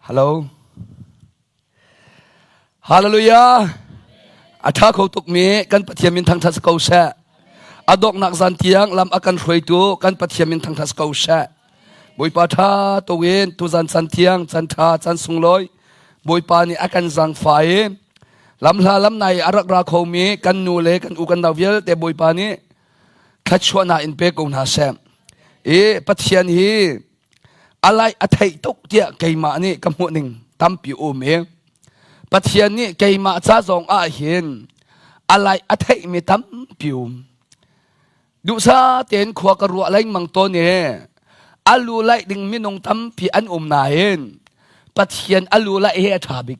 Hello. Hallelujah. A tha kho tukmi kan Pathian min thangthat ko seh. A donghnak zan tiang lam a kan hruaitu kan Pathian min thangthat ko seh. Bawipa tha tuin tuzan chan thiang chan tha chan sunglawi Bawipa nih a kan zangfa i lamhla lamnai a rak ra khomi kan nu le kan u kan nau vialte Bawipa nih thluachuahnak in pe ko hna seh. I Pathian hi a lai a theih tuk tiah keimah nih ka hmuh ning tampi um i Pathian nih keimah ca zong ah hin a lai a theihmi tampi um. Duhsa tein khua ka ruah lengmang tawn i a lu laih ding minung tampi an um nain Pathian a lu laih hi a ṭha bik.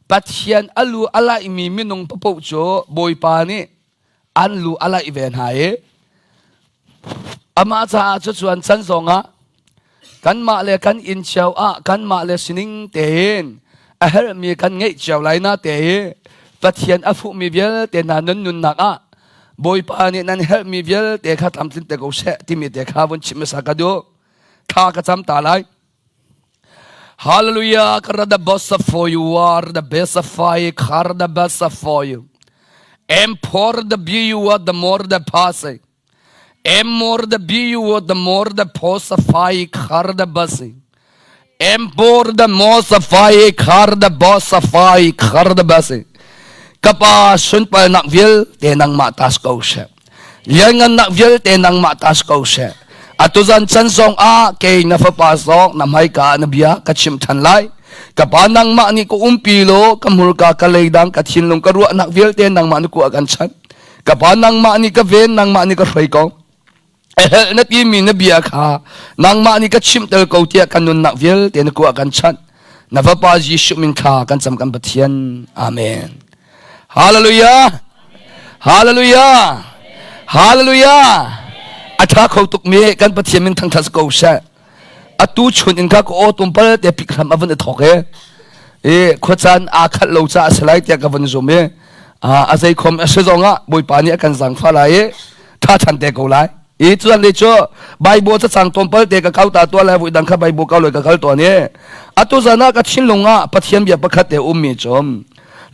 Pathian a lu a laihmi minung paoh cu Bawipa nih an lu a laih ve hna i amah caah cucuan can zongah kanmah le kan inn cio ah kanmah le sining tein a herhmi kan ngeih cio lai na te i Pathian a fuhmi vialte hna nan nunnak ah Bawipa nih nan herhmi vialte kha tlamtlin te ko seh timi te kha vun chim hmasa ka duh. Thla ka cam ta lai. Hallelujah, the best for you are the best for you, the best for you. Empower the be you are the more the passing. Emor the be you the more the posafai khar the basi. Empor the mosafai khar the bosafai khar the basi. Kapa sunpal nak vial te nang ma tas ko she. Lianngan nak vialte nangmah tas ko seh. Atuzan chan zong ah kei na fapa zong na hmaika na bia ka chim than lai. Ka pa nangmah nih ka umpi law ka hmurka ka leidang ka thinlung ka ruahnak vialte nangmah na kuah kan chan. Ka pa nangmah nih ka ven nangmah nih ka hruai ko. Helh na timi na bia kha nangmah nih ka chimh tel ko tiah kan nunnak vialte na kuah kan chanh. Na fapa Jesuh min kha kan cam kan Pathian. Amen. Hallelujah. Hallelujah. Hallelujah. A tha kho tuk mi kan Pathian min thangthat ko seh. Atu chun in kha ka aw tumpal te pik hram a vun i thok e. E khuacaan aa khat lo ca a si lai tiah ka vun zum i a zei khom a si zong ah Bawipa nih a kan zangfa lai i tha than te ko lai. I cuan le cu Bible cacang tlawmpal te ka kau ta tua lai vui dang kha Bible kau loi ka kal tawn i atu zan ah ka thinlung ah Pathian bia pakhat te ummi cu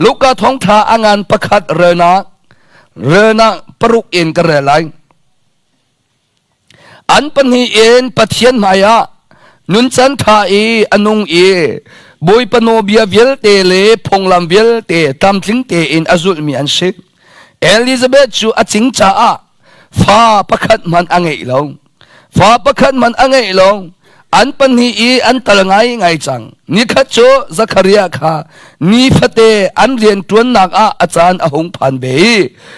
Luka thawngtha a ngan pakhat relnak relnak paruk in ka rel lai. An pahnih in Pathian hmaiah nuncan tha i a nung i Bawipa nawlbia vialte le phunglam vialte tlamtling tein a zulhmi an si. Elizabeth cu a cing caah fa pakhat hmanh a ngeih lo. Fa pakhat hmanh a ngeih lo. An pahnih i an tal ngaingai cang. Nikhat cu Zakhariah kha nifate an rianṭuannak ah a caan a hung phan ve i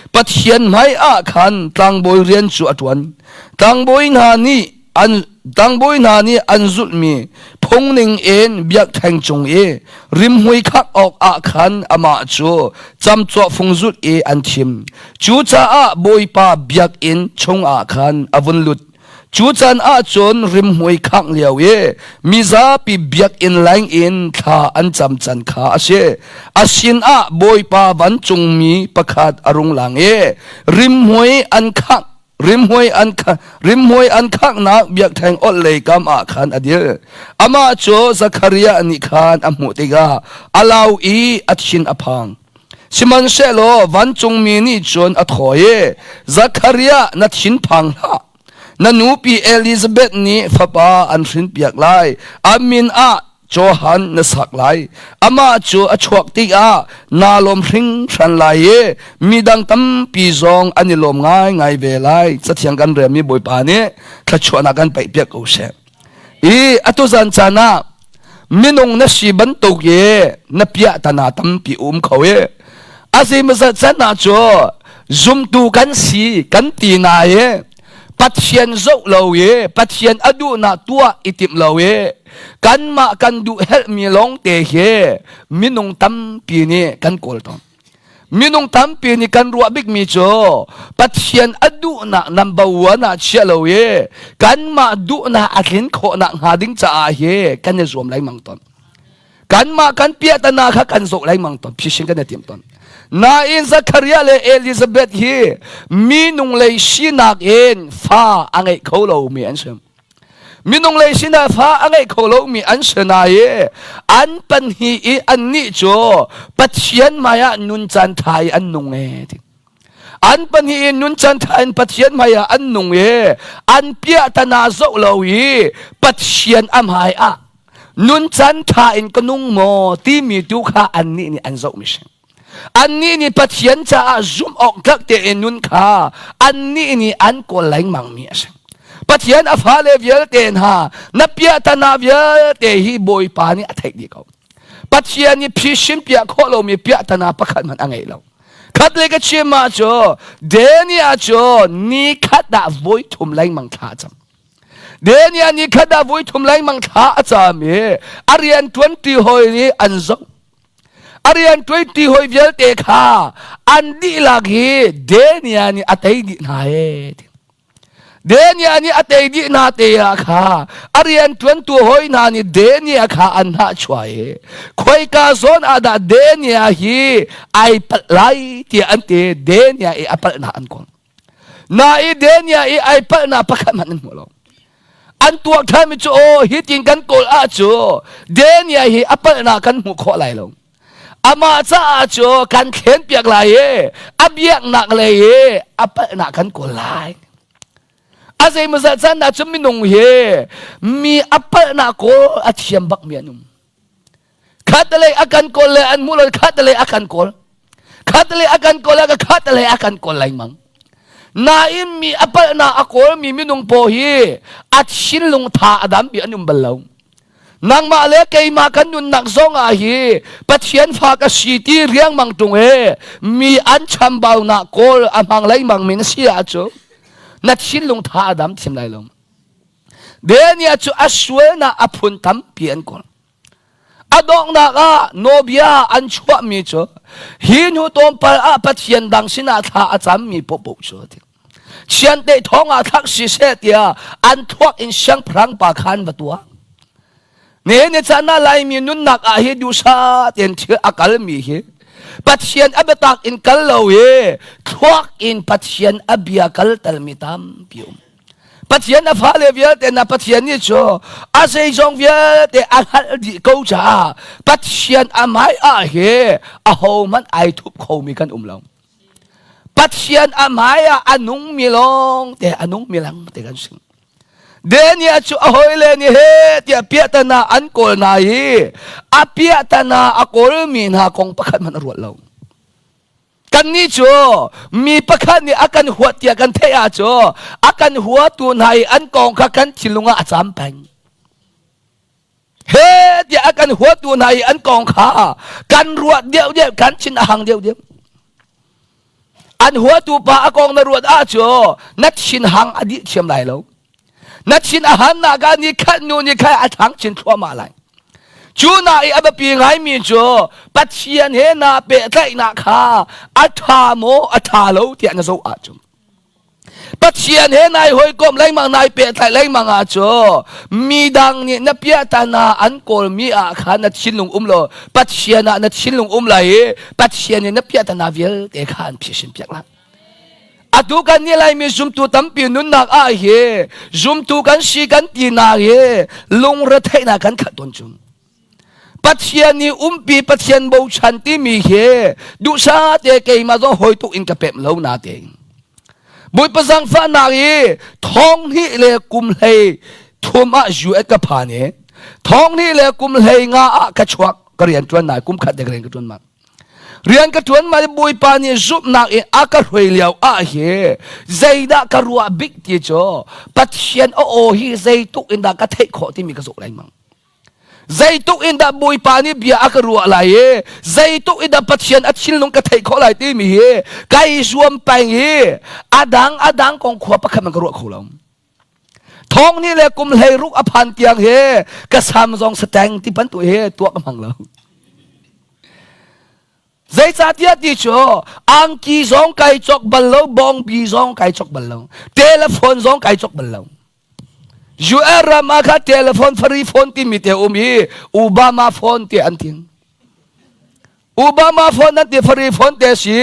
Pathian hmai ah khan tlangbawi rian cu a ṭuan. Tlangbawi hna nih an tlangbawi hna nih an zulhmi phung ning in biakṭheng cung i rimhmui khak awk ah khan amah cu camcawh fung zulh i an thim. Cucaah Bawipa biakinn chungah khan a vun lut. Cu caan ahcun rimhmui khangh lio i mizapi biakinn leng in thla an cam can kha a si. A sinah Bawipa vancungmi pakhat a rung lang i rimhmui an khangh rimhmui an rimhmui an khanghnak biakṭheng awlhlei kam ah khan a dir. Amah cu Zakhariah nih khan a hmuh tikah a lau i a thin a phang. Sihmanhsehlaw vancungmi nih cun a thaw i, Zakhariah, na thinphang hlah. Na nupi Elizabeth nih fapa an hrinpiak lai. A min ah Johan na sak lai. Amah cu a chuak tikah naa lawm hringhran lai i midang tampi zong an i lawm ngaingai ve lai. Cathiang kan relmi Bawipa nih thluachuahnak kan paihpiak ko seh. I atu zan caan ah minung na si bantuk i na piah tana tampi um kho i a zeimazat can ah cu zumtu kan si kan ti na i Pathian zoh lo i Pathian a duhnak tuah i timh lo i kanmah kan duh helhmi lawng te hi minung tampi nih kan kawl tawn. Minung tampi nih kan ruah bikmi cu Pathian a duhnak number one ah chia lo i kanmah duhnak a tlin khawhnak hnga ding caah hi kan i zuam lengmang tawn. Kanmah kan piahtana kha kan zoh lengmang tawn, phisin kan i tim tawn. Nain Zakhariah le Elizabeth hi minung lei sinak in fa a ngeih kho lomi an si. Minung lei sinah fa a ngei kho lomi an si nain an panhnih i annih cu Pathian hmaiah nun caan ṭha i an nung e ti. An pahnih in nun caan ṭha in Pathian hmaiah an nung i an piahtana zoh lo i Pathian a hmaiah nun caan ṭha in ka nung maw timi tu kha annih nih an zohmi si. Annih nih Pathian caah zumh awk tlak tein nun kha annih nih an kawl lengmangmi a si. Pathian a fale vialte hna na piahtana vialte hi Bawipa nih a theih dih ko. Pathian nih phisin piah khawh lomi piahtana pakhat hmanh a ngei lo. Khat le ka chim ah cu Daniel cu ni khat ah voi thum lengmang thla a cam. Daniel ni khat ah voi thum lengmang thla a cam i a rian ṭuanṭi hawi nih an zoh. A rian ṭuanṭi hawi vialte kha an dihlak hi Daniel nih a tei dih hna ee. Daniel nih a tei dih hna te ah kha a rian ṭuantu hawi hna nih Daniel kha an hnahchuah i khoika zawn ah dah Daniel hi ai palh lai tiah an ti. Daniel i a palhnak an kawl. Na i Daniel i ai palhnak pakhat hmanh an hmu lo. An tuak ṭhanmi cu aw hitin kan kawl ah cu Daniel hi a palhnak kan hmuh khawh lai lo. Amah caah cu kan thlen piak lai i a biaknak lei i a palhnak kan kawl lai. A zeimawzat caan ah cun minung hi mi a palhnak kawl a thiam bakmi an um. Khatalei a kan kawl le an hmuh lo khatalei a kan kawl. Khatalei a kan kawl le khatalei a kan kawl lengmang. Nain mi a palhnak a kawlmi minung paw hi a thinlung tha a dampi an um bal lo. Nangmah le keimah kan nunnak zong ah hi Pathian fa ka si ti riangmang tung e mi an chambaunak kawl a hmang lengmang mi na si ahcun na thinlung tha a dam thiam lai lo. Daniel cu a sualnak a phun tampi an kawl. A donghnak ah nawbia an chuahmi cu hi hnu tlawmpal ah Pathian dang sinah thla a cammi paohpaoh cu a ti. Chiandeih thawng ah thlak siseh tiah an thluak in siangpahrang pa kha an va tuah. Nihin ni caan ah Laimi nunnak ah hi duhsah tein thil a kalmi hi Pathian a biatak in kal lo i thluak in Pathian a bia kal talmi tampi um. Pathian a fale vialte na Pathian nih cu a zeizong vialte a hngalh dih ko caah Pathian a hmai ah hi ahohmanh ai thup khomi kan um lo. Pathian a hmai ah a nungmi lawng te a nungmi lang te kan si. Daniel cu a hawile nih he tiah piahtana an kawl hna i a piahtana a kawlmi hna kong pakhat hmanh a ruat lo. Kannih cu mi pakhat nih a kan huat tiah kan theih ahcun a kan huatu hna i an kong kha kan thinlung ah a cam peng. He tiah a kan huatu hna i an kong kha kan ruah deuhdeuh kan thin a hang deuhdeuh. An huatu pa a kong na ruat ahcun na thin hang a dih thiam lai lo. Na thin a hannak ah ni khat nu ni khat a thang chin thluahmah lai. Cu na i a biapi ngaimi cu Pathian he naa pehtlaihnak kha a ṭha maw a ṭha lo tiah na zoh ahcun Pathian he nai hawikom lengmang nai pehtlaih lengmang ahcun midang nih na piahtana an kawlmi ah khan na thinlung um lo Pathian ah na thinlung um lai i Pathian nih na piahtana vialte kha an phisin piak lai. Atu kan nih Laimi zumtu tampi nunnak ah hi zumtu kan si kan tinak hi lungretheihnak kan khat tawn chung. Pathian nih umpi Pathian bochan timi hi duhsah te keimah zong hawi tuk in ka pemh lo na te. Bawipa zangfahnak i thong hnih le kum hlei thum ah US ka phan i thong hnih le kum hlei nga ah ka chuak ka rian ṭuan nai kum khat te ka rian ka ṭuan ma. Rian ka ṭuan ma Bawipa nih zumhnak in a ka hruai lio ah hi zeidah ka ruah bik ti cu Pathian a aw hi zeituk in dah ka theih khawh timi ka zoh lengmang. Zeituk in dah Bawipa nih bia a ka ruah lai i zeituk in dah Pathian a thinlung ka theih khawh lai timi hi kai zuam peng i a dang a dang kong khua pakhat man ka ruah kho lo. Thong ni le kum 16 a phan tiang hi ka sam zong sateng ti bantuk hi tuah ka hmang lo. Zeicahtiah ti cu angki zong kai cawk bal lo, bawngbi zong kai cawk bal lo, telephone zong kai cawk bal lo. US ram ah kha telephone free phone timi te um i Obama phone ti an tin. Obama phone an ti free phone te si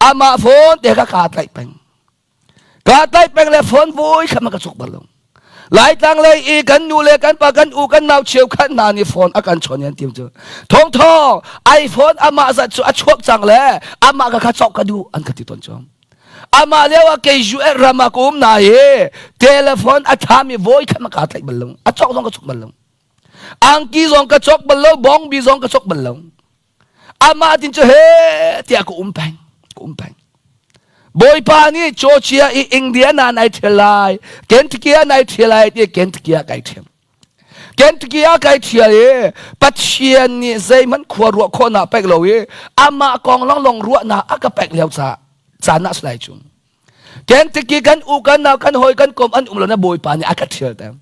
amah phone te kha kaa tlaih peng. Kaa tlaih peng le phone voi kha ma ka cawk bal lo. Laitlang lei i kan nu le kan pa kan u kan nau cheukhat hna nih phone a kan chawn yan tim cu. Thong thong iPhone amah zat cu a chuak cang le amah ka kha cawk ka duh an ka ti tawn cu. Amah lio ah kei US ram ah ka um na hi telephone a thami voi khat ma ka tlaih bal lo. A cawk zong ka cawk bal lo. Angki zong ka cawk bal lo, bongbi zong ka cawk bal lo. Amah tin cu he tiah ka um peng, ka um peng. Bawipa nih Georgia i Indiana nai thial lai, Kentucky ah nai thial lai ti Kentucky ah kai thiam. Kentucky ah kai thial i Pathian nih zeihmanh khua ruah khawhnak pek lo i amah kong longlong ruahnak a ka pek lio ca caan ah salai cung. Kentucky kan u kan nau kan hawi kan kom an um lo na Bawipa nih a ka thial te.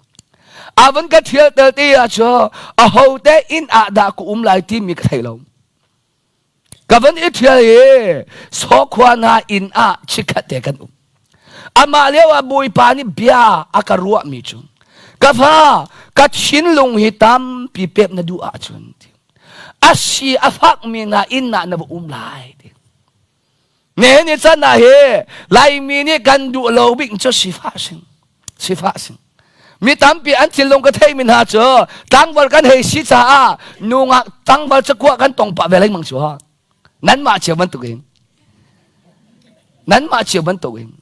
A van ka thial tel te ah cu aho te inn ah dah ka um lai timi ka thei lo. Ka van i ṭhial i sawkhua hna inn ah chikkhat te kan um. Amah lio ah Bawipa nih bia a ka ruahmi cu ka fa ka thinlung hi tampi pek na duh ahcun a si a fakmi hna inn ah na va um lai ti. Ne ni chan ah hi Laimi nih kan duh lo bik cu sifah sing sifah sing mi tampi an thinlung ka theimi hna cu tlangval kan hei si caah nungak tlangval cakua kan tong pah ve lengmang cu ha nanmah cio bantuk in nanmah cio bantuk in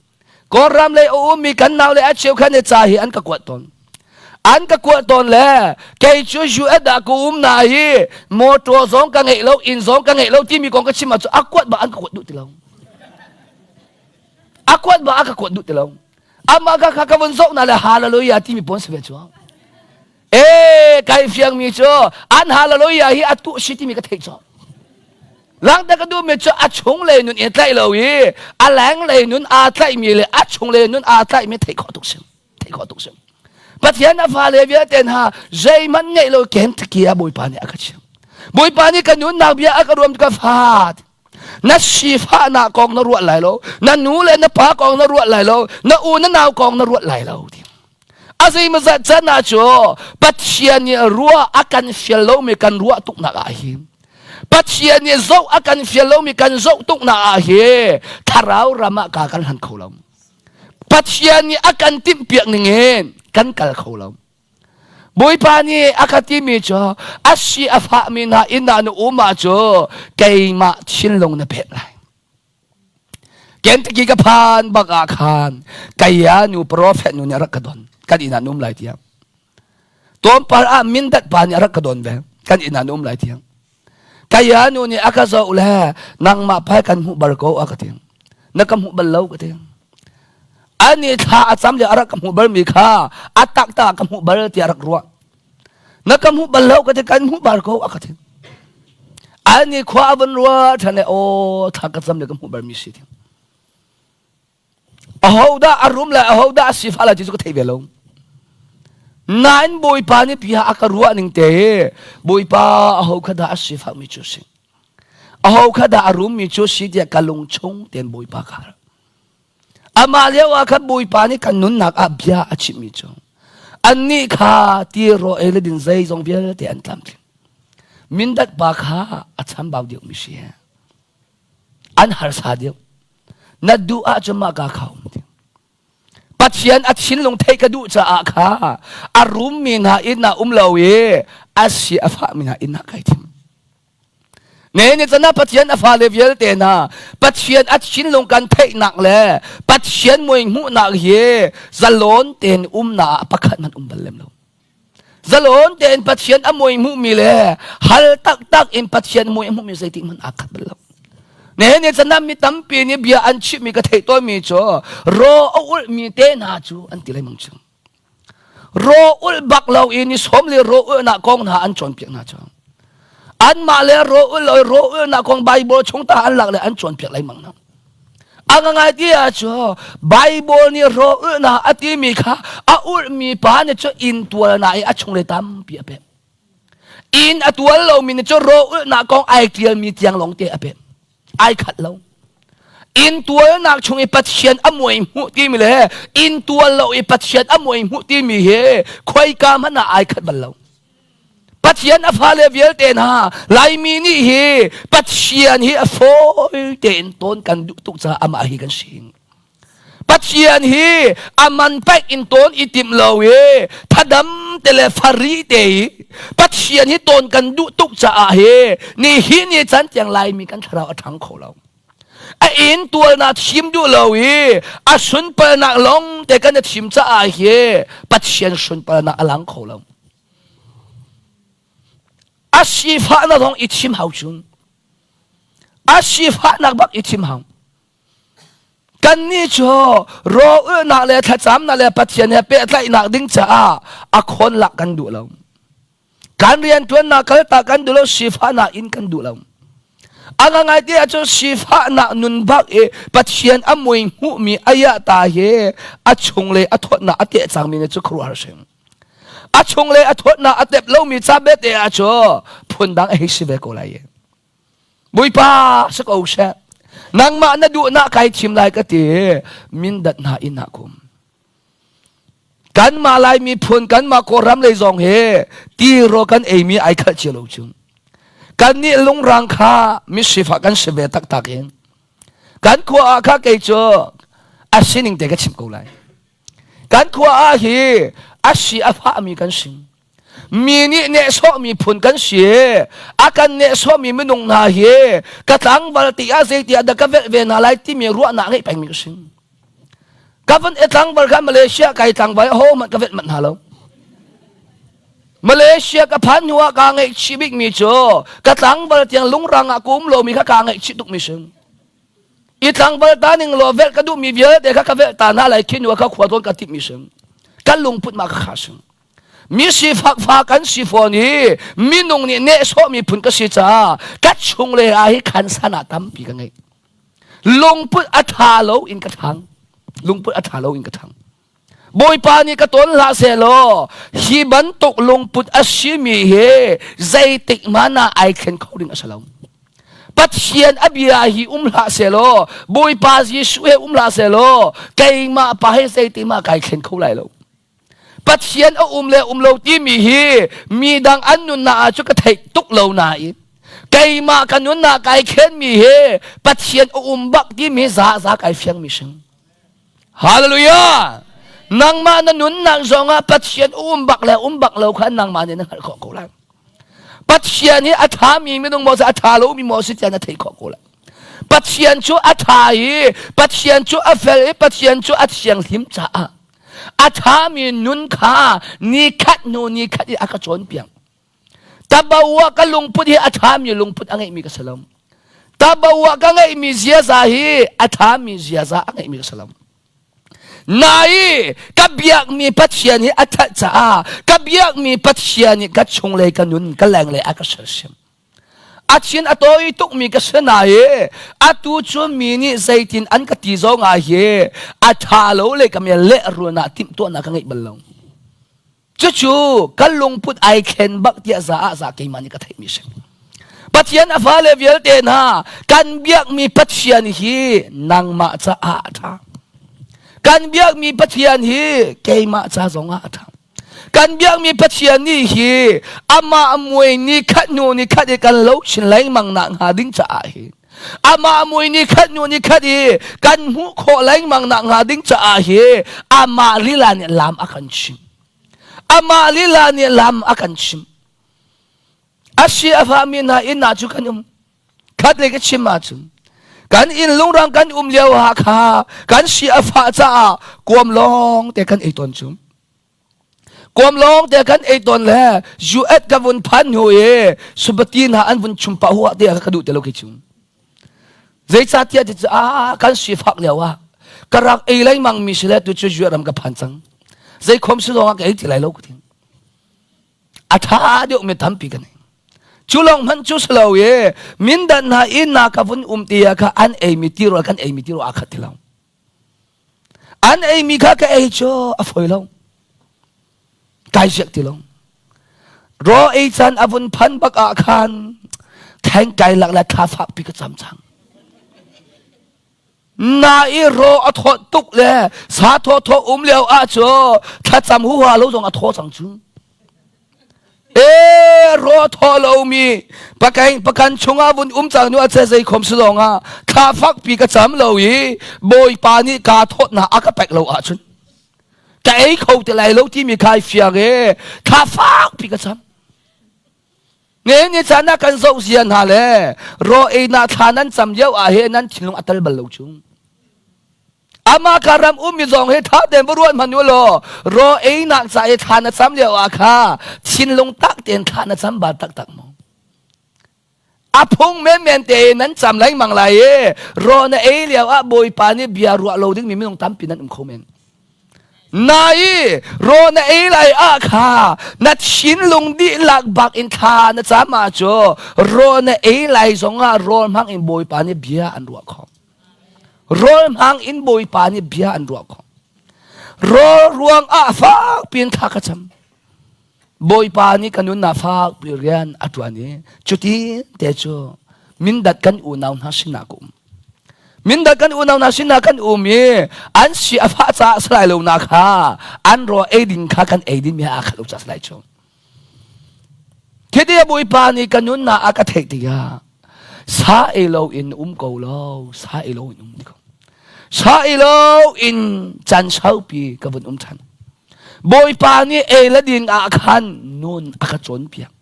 Kawlram lei a ummi kan nau le a cheu khan ca hi an ka kuat tawn an ka kuat tawn le kei cu US ah ka um na hi motor zong ka ngeih lo inn zong ka ngeih lo timi kong ka chim ah cu a kuat ba an ka kuat duh ti lo a kuat ba a ka kuat duh ti lo amah ka kha ka vun zoh na le hallelujah timi pon si ve cu e kai fiang mi cu an hallelujah hi atu si timi ka theih cu Langta ka duhmi cu a chung lei nun i tlaih lo i a leng lei nun aa tlaihmi le a chung lei nun aa tlaihmi theih khawh tuk si theih khawh tuk si Pathian a fale vialte hna zeihmanh ngeih lo Kentucky ah Bawipa nih a ka chimh Bawipa nih ka nunnak bia a ka ruam ka fa na sifahnak kong na ruah lai lo na nu le na pa kong na ruah lai lo na u na nau kong na ruah lai lo a zeimawzat can ah cu Pathian nih ruah a kan fial lomi kan ruah tuknak ah hin Pathian nih zoh a kan fial lomi kan zoh tuknak ah hi thlarau ram ah ka kan hlan kho lo Pathian nih a kan timhpiak ning in kan kal kho lo Bawipa nih a ka timi cu a si a fahmi hna inn ah na um ah cu keimah thinlung na pek lai Kentucky ka phan bak ah khan kaya nu prophet nu nih a rak ka don kan inn ah na um lai tiang tlawmpal ah mindat pa nih a rak ka don ve kan inn ah na um lai tiang kaya nu nih a ka zoh le nangmah phai kan hmuh bar ko a ka ti na ka hmuh bal lo ka ti ani thla a cam le a rak ka hmuh bal mi kha a tak tak ka hmuh bal tiah a rak ruah Na ka hmuh bal lo ka ti kan hmuh bal ko a ka ti. Ani khua a van rua ṭhan le aw thla ka cam le ka hmuh bal mi si ti. Aho dah a rum le aho dah a sifah lai ti cu ka thei ve lo. Nain Bawipa nih bia a ka ruah ning te Bawipa aho kha dah a sifah mi cu si. Aho kha dah a rum mi cu si tiah ka lung chung tein Bawipa ka hal. Amah lio ah khan Bawipa nih kan nunnak ah bia a chimmi cu annih kha ti raw ei le din zeizong vialte an tlamtling. Mindat pa kha a chambau deuhmi si. An harsa deuh. Na duh ahcun mah ka kha um ti. Pathian a thinlung theih ka duh caah kha a rummi hna inn ah um lo i a si a fahmi hna inn ah kai thim. Ne ni cana Pathian a fale vialte hna Pathian a thinlung kan theihnak le Pathian mui hmuhnak hi zalon tein umnak ah pakhat hmanh um bal lem lo. Zalon tein Pathian a mui hmuhmi le hal taktak in Pathian mui hmuhmi zeitik hmanh aa khat bal lo. Ne ni cana mi tampi nih bia an chimmi ka theih tawnmi cu ro a ulhmi te hna cu an ti lengmang cu. Raw ulh bak lo i ni sawm le raw ulhnak kong hna an cawnpiak hna cu. Anmah le raw ulh lo i raw ulhnak kong Bible chung ta an lak le an cawnpiak lengmang hna. A ngai ti ah cu Bible nih raw ulhnak a timi kha a ulhmi pa nih cu inn tualnak i a chungle tampi a pek. Inn a tual lomi nih cu raw ulhnak kong ai ṭialmi tiang lawng te a pek. Ai khat lo. Inn tualnak chung i Pathian a muai hmuh timi le inn tual lo i Pathian a muai hmuh timi hi khoika hmanh ah ai khat bal lo. Pathian a fale vialte hna Laimi nih hi Pathian hi a fawi tein tawn kan duh tuk caah amah hi kan sing. Pathian hi a man paih in tawn i timh lo i thadam te le fari te i Pathian hi tawn kan duh tuk caah hi ni hi ni can tiang Laimi kan thlarau a ṭhang kho lo. A inn tualnak thim duh lo i a sunpalnak lawng te kan i thim caah hi Pathian sunpalnak a lang kho lo. A sifahnak zong i thim hau cun. A sifahnak bak i thim hau. Kannih cu rawlulhnak le thlacamnak le Pathian he pehtlaihnak ding caah a khawn lak kan duh lo. Kan rianṭuannak kaltak kan duh lo, sifahnak in kan duh lo. A ngai ti ahcun sifahnak nun bak i Pathian a mui hmuhmi ayah ta hi a chunglei a thawtnak a teh cangmi nih cu khuaruahhar si. A chunglei a thawtnak a tep lomi ca bete ah cu phundang a hei si ve ko lai. Bawipa si ko seh. Nangmah na duhnak kai thim lai ka ti. Mindat hna inn ah kum. Kanmah Lai miphun kanmah Kawlram lei zong hi tiraw kan eimi ai khalh cio lo cu. Kannih lungrang kha misifah kan si ve taktak in. Kan khua ah kha kei cu a sining te ka chim ko lai. Kan khua ah hi a si a fahmi kan si. Mi nih nehsawhmi phun kan si. A kan nehsawhmi minung hna hi ka tlangval ti ah zeiti ah dah ka velh ve hna lai timi ruahnak ngeih pengmi ka si. Ka van e tlangval kha Malaysia kai tlangval ho hmanh ka velh manh hna lo. Malaysia ka phan hnu ah kaa ngaihchih bikmi cu ka tlangval tiang lungrang ah ka um lomi kha kaa ngaihchih tukmi si. I tlangval ta ning law velh ka duhmi vialte kha ka velh ta hna lai khi nu ah ka khua tawn ka timhmi si. Kan lungput ma ka kha si. Mi sifak fa kan si fawn i minung nih nehsawhmi phun ka si caah ka chung le ah hi khansan ah tampi ka ngei. Lungput a ṭha lo in ka ṭhang. Lungput a ṭha lo in ka ṭhang. Bawipa nih ka tawn hlah sehlaw hi bantuk lungput a simi hi zeitik hmanh ah ai thlen kho ding a si lo. Pathian a bia hi um hlah sehlaw Bawipa Jesuh he um hlah sehlaw keimah pa he zeitik hmanh kai thlen kho lai lo. Pathian a um le um lo timi hi mi dang an nunnak ah cu ka theih tuk lo nain keimah ka nunnak kai khenmi hi Pathian a um bak timi za za kai fiangmi sing. Hallelujah! Nangmah na nunnak zongah Pathian a um bak le um bak lo kha nangmah nih na hngalh khawh ko lai. Pathian hi a ṭhami minung maw si a ṭha lomi maw si tiah na theih khawh ko lai. Pathian cu a ṭha i Pathian cu a fel i Pathian cu a thianghlim caah a ṭhami nun kha nikhat hnu nikhat i a ka cawnpiak. Tabawa ka lungput hi a ṭhami lungput a ngeihmi ka si lo. Tabawa ka ngeihmi ziaza hi a ṭhami ziaza a ngeihmi ka si lo. Nai ka biakmi Pathian hi a ṭhat caah ka biakmi Pathian nih ka chunglei ka nun ka lenglei a ka sersiam. A thin a tawi tukmi ka si nain atu cu mi nih zeitin an ka ti zong ah hi a ṭha lo le ka mel lehrulnak timhtuahnak ka ngeih bal lo. Cucu kan lungput ai thlen bak tiah za ah za keimah nih ka theihmi si. Pathian a fale vialte hna kan biakmi Pathian hi nangmah caah a ṭha. Kan biakmi Pathian hi keimah ca zongah a ṭha. Kan biakmi Pathian nih hi amah mui ni khat hnu ni khat i kan lo chin lengmang nak hnga ding caah hi amah mui ni khat hnu ni khat i kan hmuh khawh lengmang nak hnga ding caah hi amah lila nih lam a kan chim. Amah lila nih lam a kan chim. A si a fahmi hna inn ah cu kan um. Khat le ka chim ahcun kan inn lungrang kan um lio ah kha kan si a fah caah kuam lawng te kan ei tawn cu. Kuam lawng te kan ei tawn le US ka vun phan hnu i subati hna an vun chum pah huah te ka duh te lo khi chung. Zeicahtiah ti cu a kan sifak lio ah ka rak ei lengmang mi si le tu cu US ram ka phan cang. Zei khom si zong ah ka ei ti lai lo ka ti. A ṭha deuh mi tampi kan ei. Cu lawng hmanh cu si lo i mindat hna inn na ka vun um ti ah kha an eimi tirawl kan eimi tirawl aa khat ti lo. An eimi kha ka ei cu a fawi lo. Kai siak ti lo. Raw ei caan a vun phan bak ah khan thleng kai lak le thla fakpi ka cam cang. Na i raw a thawt tuk le sa thaw thaw um lio ah cu thlacam huha lo zong a thaw cang cu. E ro thaw lomi pakai pakan chungah vun um cang nu a che zei khom si zongah thla fakpi ka cam lo i Bawipa nih kaa thawtnak a ka pek lo ahcun ka ei kho te lai lo timi kai fiang e thla fakpi ka cam. Ne ni caan ah kan zoh zia hna le ro ei na thla nan cam lio ah he nan thinlung a tal bal lo chung. Amah ka ram ummi zong hi tha tein va ruat hmanh u law ro einak ca i thla na cam lio ah kha thinlung tak tein thla na cam bal taktak maw? A phung menmen te nan cam lengmang lai i ro na ei lio ah Bawipa nih bia ruah lo dingmi minung tampi nan um kho men. Na i ro na ei lai ah kha na thinlung dihlak bak in thla na cam ah cu ro na ei lai zongah rawl hmang in Bawipa nih bia an ruah khawh. Rawl hmang in Bawipa nih bia an ruah khawh. Rawl ruang ah fak piin thla ka cam. Bawipa nih ka nunnak fak pi rian a ṭuan i cuti te cu mindat kan unau hna sinah ka um. Mindat kan unau hna sinah kan um i an si a fah caah salai lo na kha an raw ei ding kha kan ei ding mi aa khat lo caah salai cu. Khiti Bawipa nih ka nunnak a ka theih tikah sa ei lo in um ko lo, sa ei lo in um ko. Sa ei lo in caan saupi ka vun um ṭhan. Bawipa nih ei le din ah khan nun a ka cawnpiak.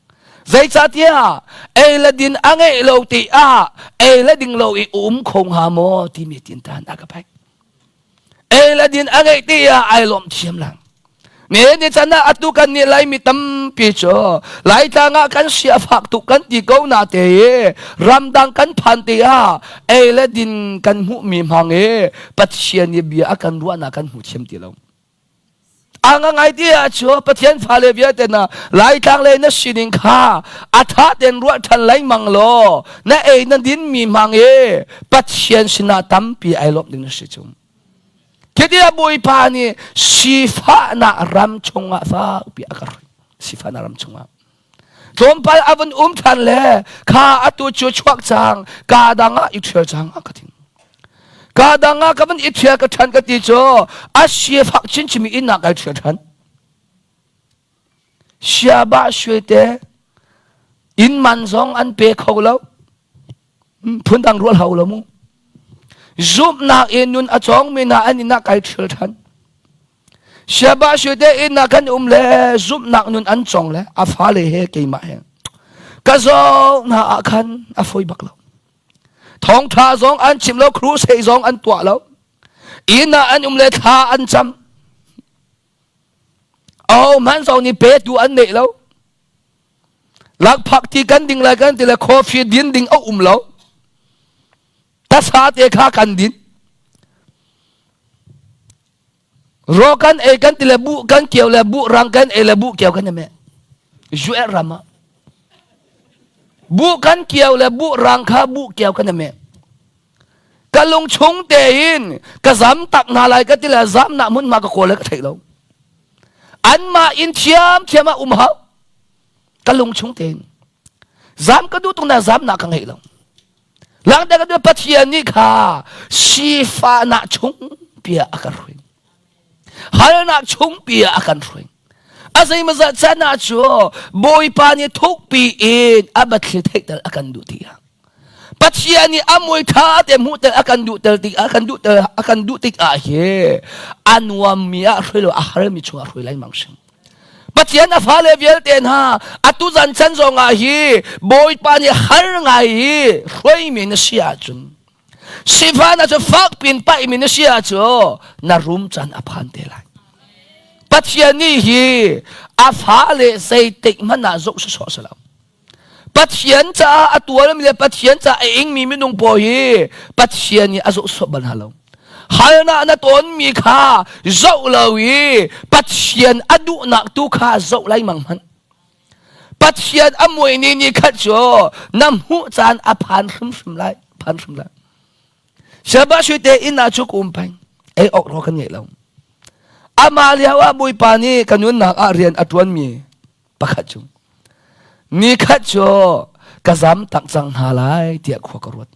Zeicahtiah ei le din a ngeih lo ti ah ei le ding lo i um kho hnga maw timi tintan a ka pek. Ei le din a ngeih ti ah ai lawm thiam lang. Ne ni chan ah atu kan nih Laimi tampi cu Laitlang ah kan si a fak tuk kan ti ko na te i ramdang kan phan ti ah ei le din kan hmuhmi hmang i Pathian i bia a kan ruahnak kan hmu thiam ti lo. A ngai ti ah cu Pathian fale vialte na Laitlang le na sining kha a tha ten ruah than lengmang law na ei na din mi hmang i Pathian sinah tampi ai lawmh ding na si chung. Khitia Bawipa nih sifahnak ram chungah fakpi a ka hruai. Sifahnak ram chungah. Tlawmpal a vun um ṭhan le kha atu cu chuak cang, ka dang ah i ṭhial cang a ka ti. Ka dang ah ka vun i ṭhial ka ṭhan ka ti cu a sifak chinchin inn ah kai ṭhial ṭhan. Siabah suite inn man zong an pe kho lo. Phundang rual hau lo mu. Zumhnak in nun a cawngmi hna an inn ah kai ṭhial ṭhan. Siaba te inn ah kan um le zumhnak nun an cawng le a fale he keimah he. Ka zoh hna ah khan a fawi bak lo. Thawngṭha zong an chim lo, crusade zong an tuah lo. Inn ah an um le thla an cam. Aho hmanh zong nih petu an neih lo. Lakphak ti kan ding lai kan ti le coffee din ding a um lo. Tasa te kha kan din. Ro kan ei kan ti le bu kan kio le bu rang kan ei le bu kio kan ame. Juer ram ah. Bu kan kio le bu rang kha bu kio kan ame. Ka lung chung tein ka zam tak hna lai ka ti le zam nak mun ma ka kawl le ka theih lo. Anmah in thiamthiam ah um hau. Ka lung chung tein. Zam ka duh tung na zam nak ka ngeih lo. Langte ka duh Pathian nih kha sifahnak chung pia a kan hruai. Halnak chung pia a kan hruai. A zeimazat chan ah cu Bawipa nih thukpi in a bathli theihter a kan duh tiah. Pathian nih a mui ṭha te hmuhter a kan duhter tik a kan duhter a kan duh tik ah hi a nuammi ah hruai lo a harmi chungah hruai lengmang si. Pathian a fale vialte hna atu zan chan zong ah hi Bawipa nih har ngai hi hruaimi na si ahcun sifah na cu fak pin paihmi na si ahcun na rum caan a phan te lai. Pathian nih hi a fale zeitik hmanh ah zoh sawsawh si lo. Pathian caah a tuarmi le Pathian caah a ingmi minung pawl hi Pathian nih a zohsawh bal hna lo. Halnak na tawnmi kha zoh lo i Pathian a duhnak tu kha zoh lengmang hmanh. Pathian a muai ni ni khat cu na hmuh caan a phan hrimhrim lai. Phan hrim lai. Siaba te inn ah cu ka um peng. Ei awk ro kan ngei lo. Amah lio ah Bawipa nih ka nunnak ah rian a ṭuanmi pakhat cu nikhat cu ka zam tak cang hna lai tiah khua ka ruat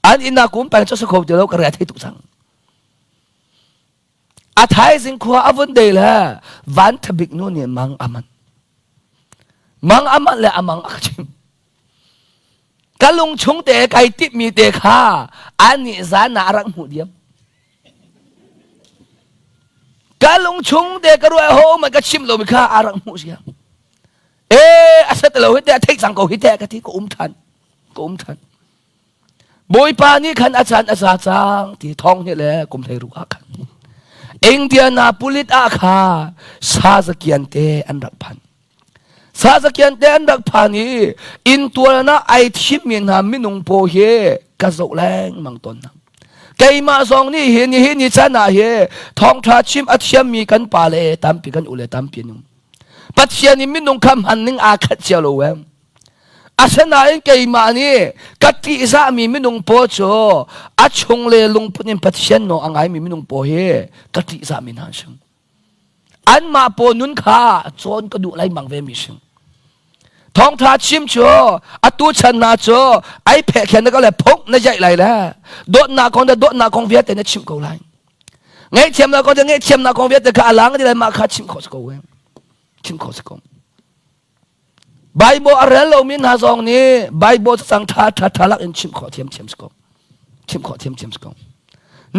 an inn ah kum peng cu si kho ti lo ka re thei tuk cang a thaizing khua a vun dei le van thabik nu nih mang aman. Mang amah le amang a ka chimh. Ka lung chung te kai timhmi te kha anih zan ah a rak hmuh diam. Ka lung chung te ka ruah ho man ka chim lomi kha a rak hmuh siam. E a set lo hi te a theih cang ko hi te ka ti ka um than. Ka um than. Bawipa nih khan a caan a za cang ti thawng nih le kum 16 ah khan Indianapolis ah kha sazakian te an rak phan. Sazakian te an rak phan i inntual ah ai thimmi hna minung paw hi ka zoh lengmang tawn hna. Keimah zong nih hi nihin ni chan ah hi thawngṭha chim a thiammi kan pa le tampi kan u le tampi an um. Pathian in minung kha hman ning aa khat cio lo em. Asinain keimah nih ka ṭihzahmi minung pawl cu a chung le lungput in Pathian nawl a ngaimi minung pawl hi ka ṭihzahmi hna an si. Anmah pawl nun kha cawn ka duh lengmang ve mi si. Thawngṭha chim cu atu chan hna cu ai pheh khen na ko le phung na jaih lai le dawtnak kong le dawtnak kong vialte na chimh ko lai. Ngaihthiamnak kong le ngaihthiamnak kong vialte kha a lang ti lai mah kha chimh khawh si ko. Chimh khawh si ko. Bible a rel lomi hna zong nih Bible cacang ṭha ṭha ṭha lak in chimh khawh thiamthiam si ko. Chimh khawh thiamthiam si ko.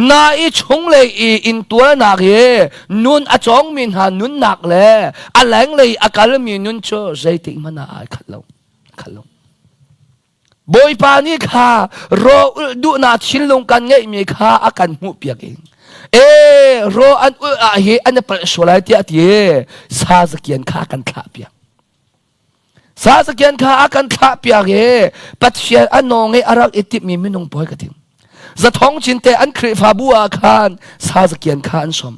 Na i chunglei i intuarnak hi nun a cawngmi hna nunnak le a lenglei a kalmi nun cu zeitik hmanh ah ai khat lo. Khat lo. Bawipa nih kha raw ulh duhnak thinlung kan ngeihmi kha a kan hmuhpiak i e raw an ulh ah hi an i palh sual lai tiah ti sa zakian kha a kan thlah piak. Sa zakian kha a kan thlah piak i Pathian a nawng i a rak i timhmi minung pawi ka tim. Zathong cin te an Khrihfabu ah khan sa zakian kha an som.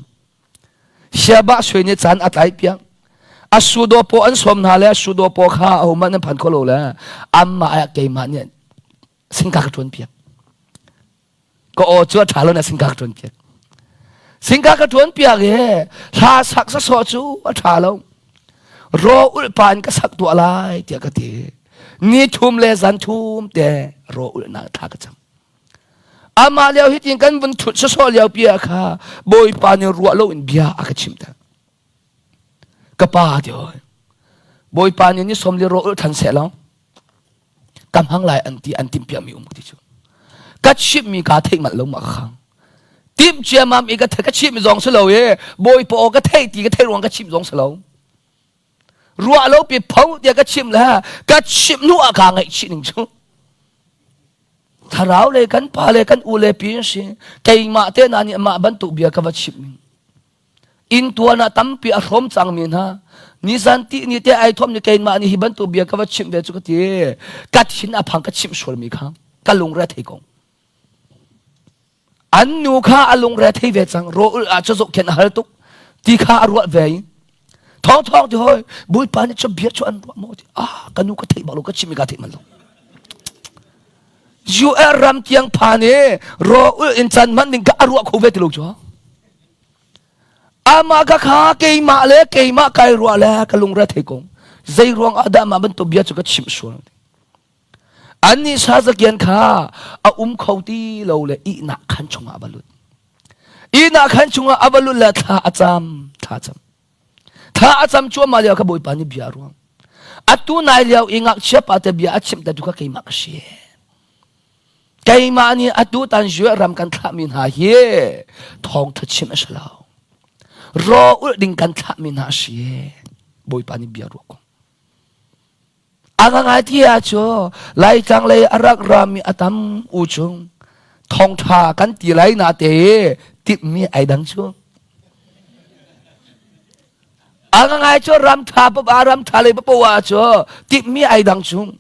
Siabah sui nih caan a tlai piak. A sudaw paw an sawm hna le a sudaw paw kha ahohmanh an phan kho lo le anmah ah keimah nih singka ka ṭuan piak. Ka aw cu a ṭha lo na singka ka ṭuan piak. Singka ka ṭuan piak i hla sak sawsawh cu a ṭha lo. Raw ulh pa in ka sak tuah lai tiah ka ti. Ni thum le zan thum te raw ulhnak thla ka cam. Amah lio hitin kan vun thut sawsawh lio pi ah kha Bawipa nih ruah lo in bia a ka chimh ter. Ka pa ti hoi. Bawipa nih ni som li ro ul than seh law ka hmang lai an ti an timh piakmi um ti cu. Ka chimhmi kaa theih manh lo ma khang. Timh ciamam i ka ka chimh zong si lo i Bawipa aw ka theih ti ka theih ruang ka chimh zong si lo. Ruah lo pi pho tiah ka chimh le ka chimh hnu ah kaa ngaihchih ning cu. Thlarau le kan pa le kan u le pi an si. Keimah te hna nih mah bantuk bia ka va chimh ning. Inn tuan ah tampi a hrawm cangmi hna. Nizan ti ni te ai thawm ni keimah nih hi bantuk bia ka va chimh ve cu ka ti. Ka thin a phang ka chimh sualmi kha ka lungre thei ko. An nu kha a lungre thei ve cang. Rawl ah cu zohkhenh a hal tuk ti kha a ruah ve i thawng thawng ti hoi Bawipa nih cu bia cu an ruah maw ti ah ka nu ka theih bak lo ka chimh mi ka theih man lo. UR ram tiang phan i rawl in can hmanh ding ka a ruah kho ve ti lo cu. Amah ka kha keimah le keimah kai ruah le ka lungre thei kong zei ruang ah dah mah bantuk bia cu ka chimh sual. Annih sazakian kha a um kho ti lo le ihnak khan chungah a va lut. Ihnak khan chungah a va lut le thla a cam, thla a cam. Thla a cam cuahmah lio kha Bawipa nih bia a ruang. Atu nai lio i ngakchia pa te bia a chimh te tu kha keimah ka si. Keimah nih atu tan Judah ram kan thlahmi hna hi thawngtha chim a si lo. Raw ulh ding kan thlahmi hna a si. Bawipa nih bia ruah ko. A ngangai ti ah cu Laitlang lei a rak rami a tam u chung thawngtha kan ti lai na te timhmi ai dang cu. A ngangai cu ram tha pa ram tha lei pa ah cu timhmi ai dang chung.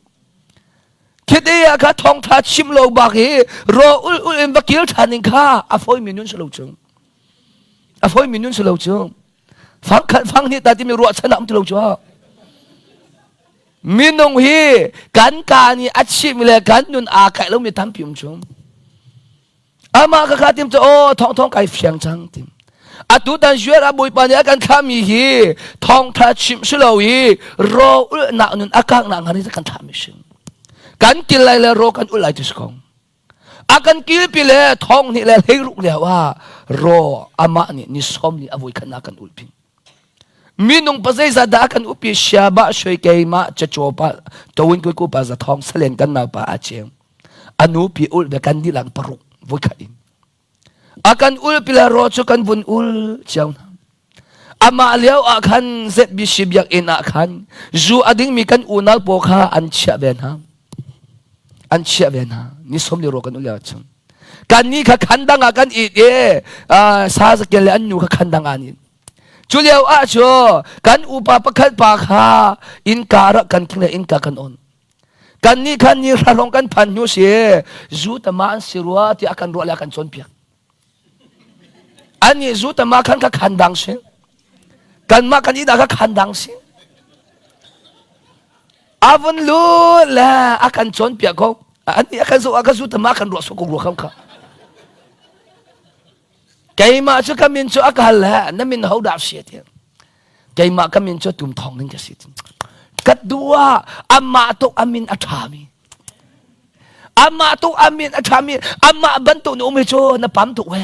Khite ah kha thawngtha chim lo bak hi ro ul ul in va kil than ning kha a foi mi nun si lo chung. A foi mi nun si lo chung. Fang khat fang hnih ta timi ruahchan am ti lo cu. Minung hi kan ka nih a chim le kan nun aa kaih lomi tampi um chung. Amah ka kha tim cu aw thong thong kai fiang cang tim. Atu tan zuar a bawipa nih a kan thlahmi hi thawngtha chimh si lo i ro ulhnak nun a kaknak hnga nih kan thlahmi si. Kan kil lai le ro kan ulh lai ti si ko. A kan kilpi le thong hnih le 16 lio ah ro amah nih ni sawm ni a voi khat a kan ulhpi. Minung pa zeizat dah kan upi sia ba shui keimah cacaw pa tawin kui ku pa za thong salen kan nau pa a cheng. Anu pi ul be kan dilang paruk voi khat in. A kan ul pila ro cu kan vun ul cio hna. Amah lio ah khan ZBC biakinn ah khan zu a dingmi kan unau pawl kha an chiah ve hna. An chiah ve hna. Ni som li ro kan ul lio chung. Kan ni kha khan dang ah kan it i sa zakel le an nu kha khan dang ah an it. Cu lio ah cu kan upa pakhat pa kha innka rak kan king le innka kan on. Kan nih khan ni hrahlong kan phan hnu si zu tama an si rua tiah kan ruah le a kan cawnpiak. Anih zu tama khan ka khan dang si. Kanmah kan ida ka khan dang si. Avun lu le a kan cawnpiak ko. Anih a kan zu a ka zu tama kan ruah su ko rua kham kha. Keimah cu ka min cu a ka hal le na min ho dah si ti. Keimah ka min cu tum thong ning ka si. Ka dua amah tuk a min a ṭhami. Amah tuk a min a ṭhami amah bantuk na um hi cu na pam tuk we.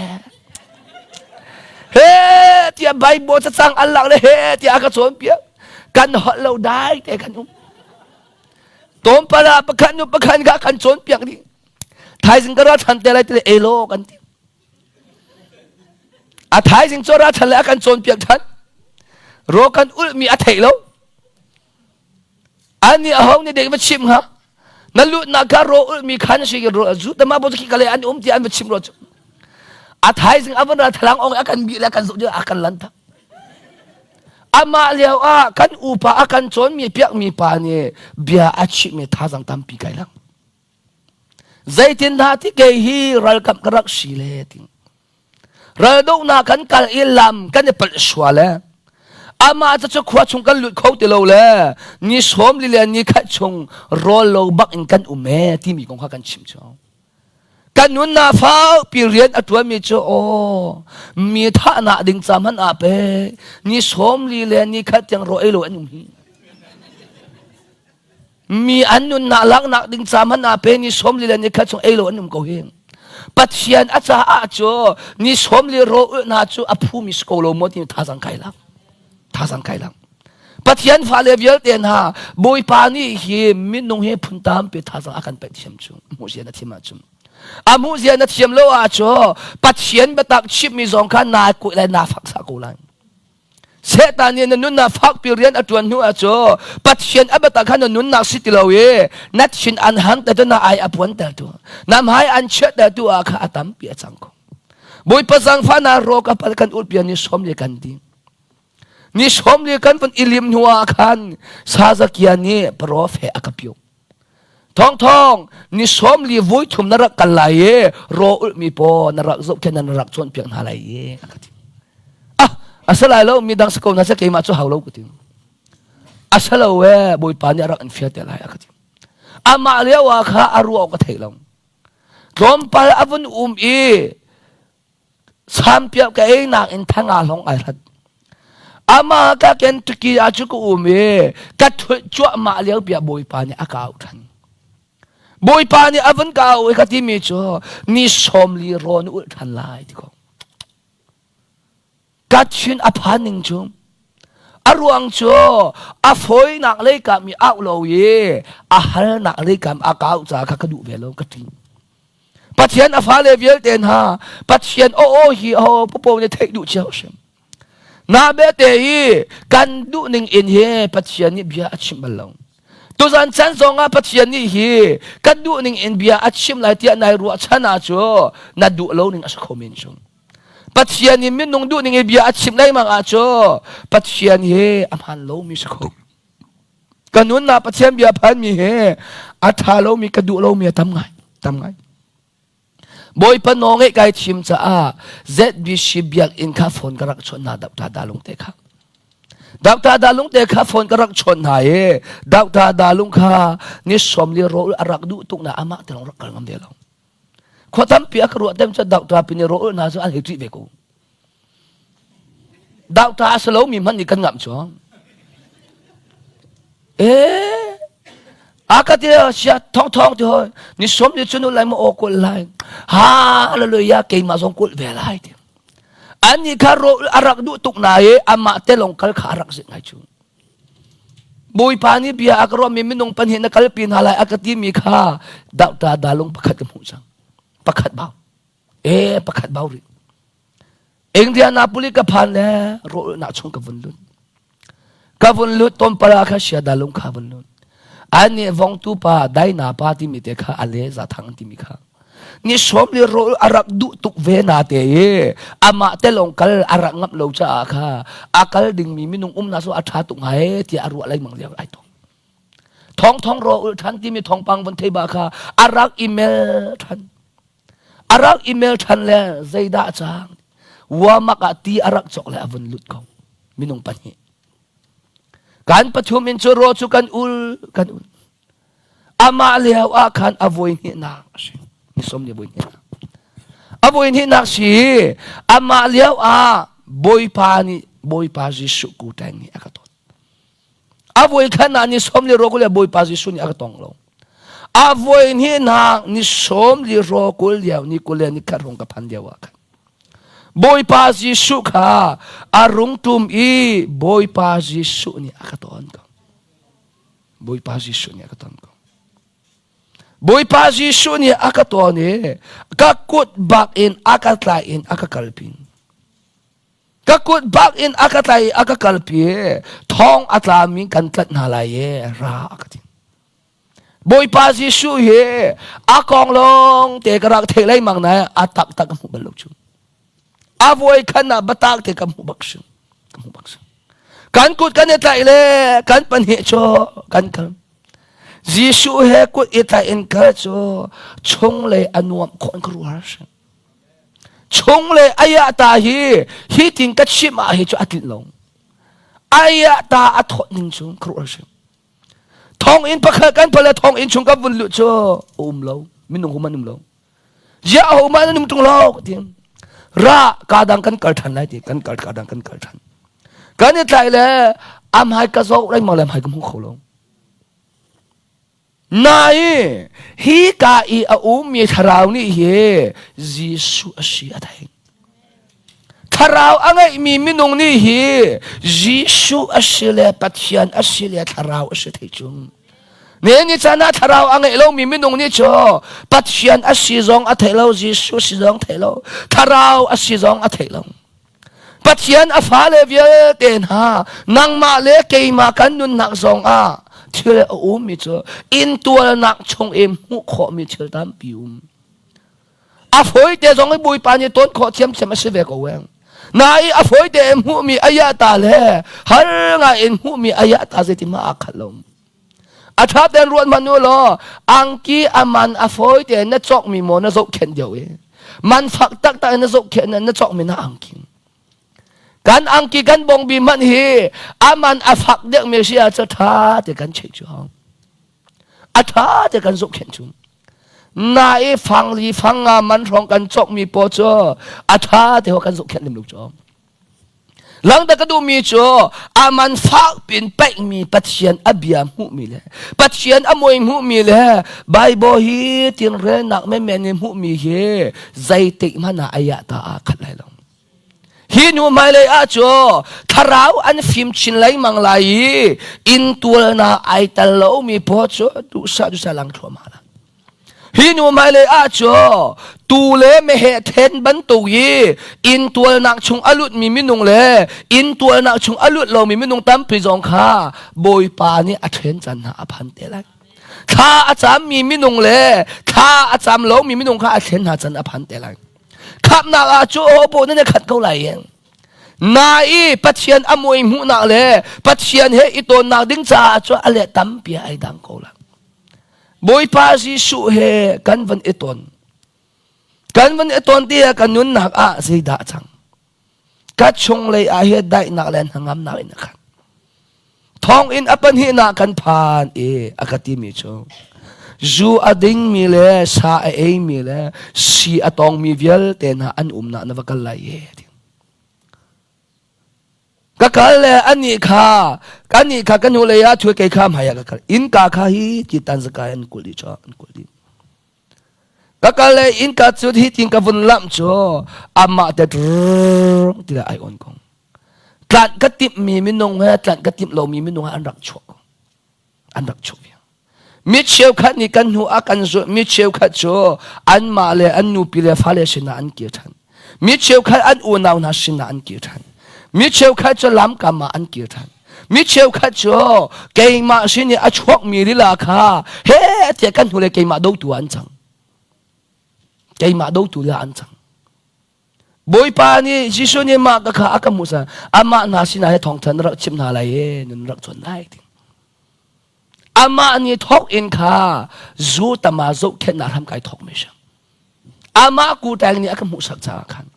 He tiah Bible cacang an lak le he tiah a ka cawnpiak. Kan holh lo dai te kan um. Tawmpala pakhat nu pakhat ka kan cawnpiak dih. Thaizing ka ra ṭhan te lai ti le elo kan ti. A thaizing cu ra ṭhan le a kan cawnpiak ṭhan. Ro kan ulhmi a theih lo. Ani aho nih dek va chim hnga? Na lutnak kha ro ulhmi khan si zu tama bo khi kale an um ti an va chim ro cu. A thaizing a van ra thalang ong a kan bih le a kan zoh a kan lan tak. Amah lio ah kan upa a kan cawnmi piakmi pa nih bia a chimmi thazang tampi kai lang. Zeitindah ti kei hi ralkap ka rak si le ti. Raldohnak kan kal i lam kan i palh sual le amah cu khua chung kan lut kho ti lo le ni sawm li le ni khat chung rawl lo bak in kan um e timi kong kha kan chim cu. Kan nunnak faupi rian a ṭuanmi cu aw mi thahnak ding ca hmanh ah pe ni sawm li le ni khat tiang rawl ei lo an um hi. Mi an nunnak laknak ding ca hmanh ah pe ni sawm li le ni khat chung ei lo an um ko hi. Pathian a caah cu ni sawm li ro ulhna cu a phumi si ko lo maw ti thazang kai lang. Thazang kai lang. Pathian fale vialte hna Bawipa nih hi minung hi phun tampi thazang a kan pek thiam cu hmuh zia na thiam ahcun a hmuh zia na thiam lo ahcun Pathian biatak chimmi zong kha naa kuih lai naa fak sa ko lai. Satan nih na nunnak fakpi rian a ṭuan hnu ah cu Pathian a biatak kha na nunnak si ti lo i na thin an hanter tu na ai a puanter tu na hmai an chiahter tu ah kha a tampi a cang ko. Bawipa zaangfahnak rawk a pal kan ulhpian ni sawm le kan ding. Ni sawm le kan vun i lim hnu ah khan Sazakia nih profe a ka piuk. Thawngthawng ni sawm li vui thum na rak kal lai i raw ulhmi paw na rak zohkhenh na rak cawnpiak hna lai i a ka ti. Ah, a si lai lo mi dang si ko hna seh keimah cu hau lo ka ti. A si lo e Bawipa nih a rak in fial te lai a ka ti. Amah lio ah kha a ruah ka thei lo. Tlawmpal a vun um i Sampiah ka ei nakin thanga hlong ai hrat. Ama ka Kentucky ah cu ka um i ka thut cuahmah lio piah Bawipa nih a ka auh ṭhan. Bawipa nih a vun ka auh i ka timi cu ni sawm li rawn ulh ṭhan lai ti ko. Ka thin a phan ning cu a ruang cu a fawinak lei kam i auh lo i a halnak lei kam a ka auh caah kha ka duh ve lo ka ṭih. Pathian a fale vialte hna Pathian aw aw hi aw popo nih theih duh cio hrim. Na bete hi kan duh ning in hi Pathian nih bia a chim bal lo. Tuzan chan zong ah Pathian nih hi kan duh ning in bia a chim lai tiah nai ruah chan ah cu na duh lo ning a si kho men chung. Pathian nih minung duh ning in bia a chim lengmang ah cu Pathian hi a hmaan lomi si kho. Ka nunnak Pathian bia phanmi he a ṭha lomi ka duh lomi a tam ngai tam ngai. Bawipa naw ngeih kai thim caah ZBC biakinn kha phone ka rak chawnh hna Dr. Dalung te kha. Dr. Dalung te kha phone ka rak chawnh hna i Dr. Dalung kha ni sawm li rawl a rak duh tuk na amah te lawng rak kal ngam ve lo. Khua tampi a ka ruah tem cu Dr. Pini rawl hna cu an hei ṭih ve ko. Doctor a si lomi hmanh nih kan ngamh cu. Eh, a ka ti sia thong thong ti hoi ni som ni chunu lai mo o kul lai hallelujah keimah zong kul ve lai ti. Annih kha rawl a rak duh tuk na i amah te lawng kal kha a rak zit ngai cu. Bawipa nih bia a ka ruahmi minung pahnih na kalpi hna lai a ka timi kha Dr. Dalung pakhat ka hmuh cang. Pakhat bau. E pakhat bau rih. Indianapolis ka phan le rawlnak chung ka vun lut. Ka vun lut tompala kha sia dalung kha vun lut. An nih vongtu pa daina pa timi te kha ale za thang timi kha. Ni som le rawl a rak duh tuk ve na te i amah te lawng kal a rak ngamh lo caah kha a kal dingmi minung um na so a ṭha tuk hnga e tiah a ruah lengmang lio ai tong. Thong thong raw ul ṭhan timi thawngpang von thei ba kha a rak email ṭhan. A rak email ṭhan le zeidah cang Wamak ah ti a rak cawk le a vun lut ko. Minung pahnih. Kan pathum in cu raw cu kan ul kan ul. Amah lio ah khan a voi hnihnak a si. Ni som ni voi hnihnak. A voi hnihnak si amah lio ah Bawipa nih Bawipa Jesuh ku teng nih a ka ton. A voi khan ah ni som li ro le Bawipa Jesuh nih a ka tong lo. A voi hnihnak ni som li ro kul lio ni kul le ni khat rong ka phan lio ah khan Bawipa Jesuh kha a rung tum i Bawipa Jesuh nih a ka ton ko. Bawipa Jesuh nih a ka ton ko. Bawipa Jesuh nih a ka ton i ka kut bak in a ka tlai in a ka kalpi. Ka kut bak in a ka tlai i a ka kalpi i thong a tlami kan tlanh hna lai i ra a ka ti. Bawipa Jesuh hi a kong lawng te ka rak theih lengmang na a taktak ka hmuh bal lo cu. A voi khan ah batak te ka hmuh bak si. Ka hmuh bak si. Kan kut kan i tlaih le kan pahnih cu kan kal. Jesuh he kut i tlaih in kal cu chunglei a nuam khawh in ka ruah si. Chunglei ayah ta hi hi tin ka chim ah hi cu a tlinh lo. Ayah ta a thawt ning cu ka ruah si. Thonginn pakhat kan pale thonginn chung ka vun luh cu um lo. Minung hum an um lo. Ziah ho mah nan um ṭung lo ka ti. Ra ka dang kan kal ṭhan lai ti kan kal ka dang kan kal ṭhan. Kan i tlai le am hai ka zoh lengmang le am hai ka hmu kho lo. Nai hi ka i a ummi thlarau nih hi Jesuh a si a thei. Thlarau a ngeihmi minung nih hi Jesuh a si le Pathian a si le thlarau a si thei cung. Ne ni caan ah thlarau a ngeih lomi minung nih cu Pathian a si zong a thei lo, Jesuh si zong thei lo, thlarau a si zong a thei lo. Pathian a fale vialte hna nangmah le keimah kan nunnak zong ah thil a ummi cu intualnak chung i hmuh khawhmi thil tampi um. A fawite zong i Bawipa nih tawn khawh thiamthiam a si ve ko weng. Na i a fawite in hmuhmi ayah ta le har ngai in hmuhmi ayah ta zeitin mah aa khat lo. A ṭha tein ruat hmanh u law angki a man a fawi tein na cawkmi maw na zohkhenh deuh i man fak taktak in na zohkhenh na cawkmi na angki. Kan angki kan bongbi hmanh hi a man a fak deuhmi si ahcun ṭha te kan cheih cu hau. A ṭha te kan zohkhenh cu. Na i fang li fang nga man hrawng kan cawkmi paw cu a ṭha te ho kan zohkhenh lem lo cu. Langta ka duhmi cu aman fak pin paihmi Pathian a bia hmuhmi le Pathian a mui hmuhmi le Bible hi tin relnak menmen in hmuhmi hi zeitik hmanh ah ayah ta aa khat lai lo. Hi hnu hmailei ah cu thlarau an fim chin lengmang lai i inntualnak ai tel lomi paw cu duhsah duhsah lang thluahmah lai. Hi nu hmailei ah cu tuu le meheh then bantuk i inntualnak chung a lutmi minung le inntualnak chung a lut lomi minung tampi zong kha Bawipa nih a ṭhen caan hna a phan te lai. Thla a cammi minung le thla a cam lomi minung kha a thlen hna caan a phan te lai. Khamhnak ah cu aw paw nan i khat ko lai eng. Na i Pathian a mui hmuhnak le Pathian he i tawnnak ding caah cu a le tampi ai dang ko lai. Bawipa Jesuh he kan van i ton. Kan van i ton ti ah kan nunnak ah zeidah a cang? Ka chunglei ah hi daihnak le hnangamnak in a khat. Thawnginn a pahnihnak kan phan i a ka timi cu zu a dingmi le sa a eimi le si a tawngmi vialte hna an umnak na va kal lai e. Ka kal le anih kha anih kha ka hnulei ah ṭhu kei kha hmai ah ka kal. Innka kha hi ti tan zakai an kulh dih an kulh dih. Ka kal le innka cu hi tin ka vun lamh cu amah te ti ai on kong. Tlanh ka timh mi minung he tlanh ka timh lomi minung he an rak chuak. An rak chuak vial. Mi cheukhat nih kan hnu a kan zulh mi cheukhat cu anmah le an nupi le fale sinah an kir ṭhan. Mi cheukhat an unau hna sinah an kir ṭhan. Mi cheukhat cu lamkam ah an kir ṭhan. Mi cheukhat cu keimah sin i a chuakmi lila kha he tiah kan hnu le keimah dotu ah an cang. Keimah dotu la an cang. Bawipa nih Jesuh nih mah ka kha a ka hmuh amah hna sinah he thawngṭha na rak chimh hna lai e nun rak cawn lai ti. Amah nih thawk in kha zu tama zohkhenhnak hram kai thawk mi si. Amah kuteng nih a ka hmuhsak caah khan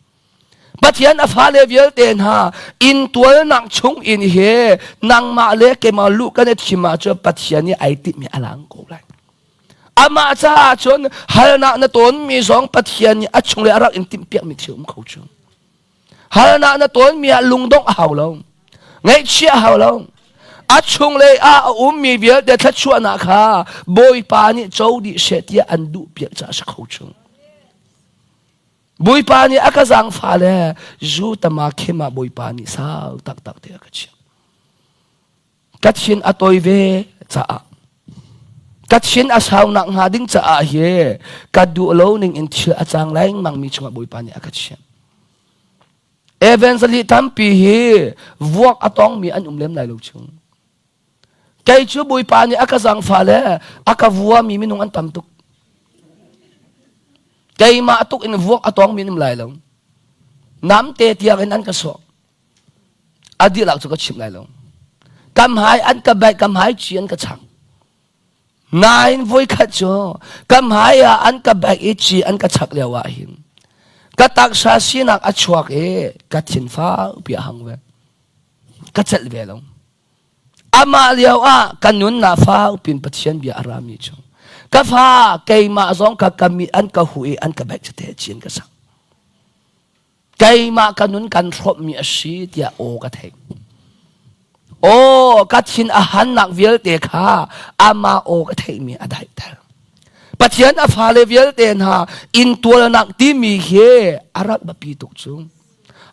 Pathian a fale vialte hna inn tualnak chung in he nangmah le keimah luh kan i thim ahcun Pathian nih ai timhmi a lang ko lai. Amah caah cun halnak na tawnmi zong Pathian nih a chung le a rak in timhpiakmi thil um kho cu. Halnak na tawnmi ah lungdongh a hau lo. Ngaihchia a hau lo. A chunglei ah a ummi vialte thluachuahnak kha Bawipa nih co dih seh tiah an duh piak caah a si kho chung. Bawipa nih a ka zaangfah le zu tama khim ah Bawipa nih sau taktak te a ka chiah. Ka thin a tawi ve caah ka thin a saunak hnga ding caah hi ka duh lo ning in thil a cang lengmang mi chungah Bawipa nih a ka chiah. Evangelist tampi hi vuak a tongmi an um lem lai lo chung. Kei cu Bawipa nih a ka zangfah le a ka vuami minung an tam tuk. Keimah tuk in vuak a tongmi an um lai lo. Namte tiang in an ka sawh. A dihlak cu ka chim lai lo. Kam hai an ka baih, kam hai ci an ka chang. Nain voikhat cu kam hai ah an ka baih i ci an ka chak lio ah hin ka taksa sinak a chuak i ka thin fakpi a hang ve. Ka celh ve lo. Amah lio ah ka nunnak fakpin Pathian bia a rami cu ka fa keimah zong ka ka mi an ka hu i an ka baih cu te ci an ka sak. Keimah ka nun kan hrawmhmi a si tiah aw ka theih. Aw ka thin a hannak vialte kha amah aw ka theihmi a daihter. Pathian a fale vialte hna intualnak timi hi a rak biapi tuk cu.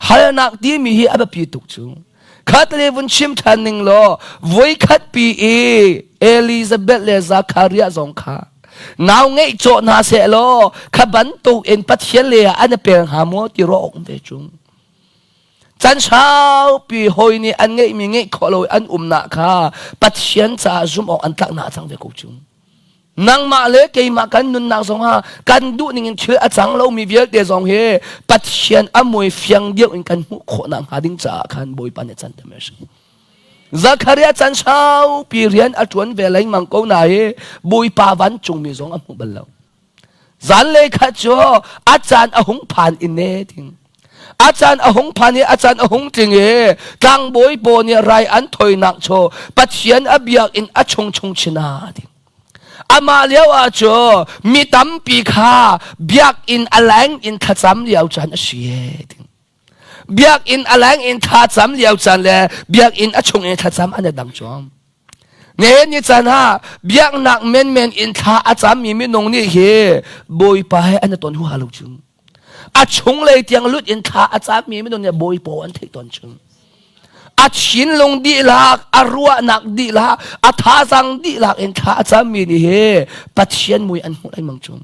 Halnak timi hi a biapi tuk cu. Khat le vun chim ṭhan ning law voikhat pi i Elizabeth le Zachariah zong kha nau ngeih cawh hna seh law kha bantuk in Pathian le ah an i pel hnga maw ti ruah awk um ve chung. Can saupi hawi nih an ngeihmi ngeih khawh lo an umnak kha Pathian caah zumh awk an tlaknak a cang ve ko chung. Nangmah le keimah kan nunnak zongah kan duh ning in thil a cang lomi vialte zong hi Pathian a mui fiang deuh in kan hmuh khawhnak hnga ding caah khan Bawipa nih can tam a si. Zachariah can saupi rian a ṭuan ve lengmang ko na hi Bawipa vancungmi zong a hmu bal lo. Zanlei khat cu a caan a hung phan in ne ding. A caan a hung phan i a caan a hung tling i tlangbawi pawl nih rai an thoinak cu Pathian a biakinn a chung chung chin ah ding. Amah lio ah cu mi tampi kha biakinn a leng in thlacam lio caan a si ding. Biakinn a leng in thlacam lio caan le biakinn a chung in thlacam an i dang cuam. Nihin ni caan ah biaknak menmen in thla a cammi minung nih hi Bawipa he an i ton huha lo cu. A chunglei tiang lut in thla a cammi minung nih Bawipa an theih tawn cu. A thinlung dihlak, a ruahnak dihlak, a thazaang dihlak in thla a cammi nih hi Pathian mui an hmuh lengmang cu.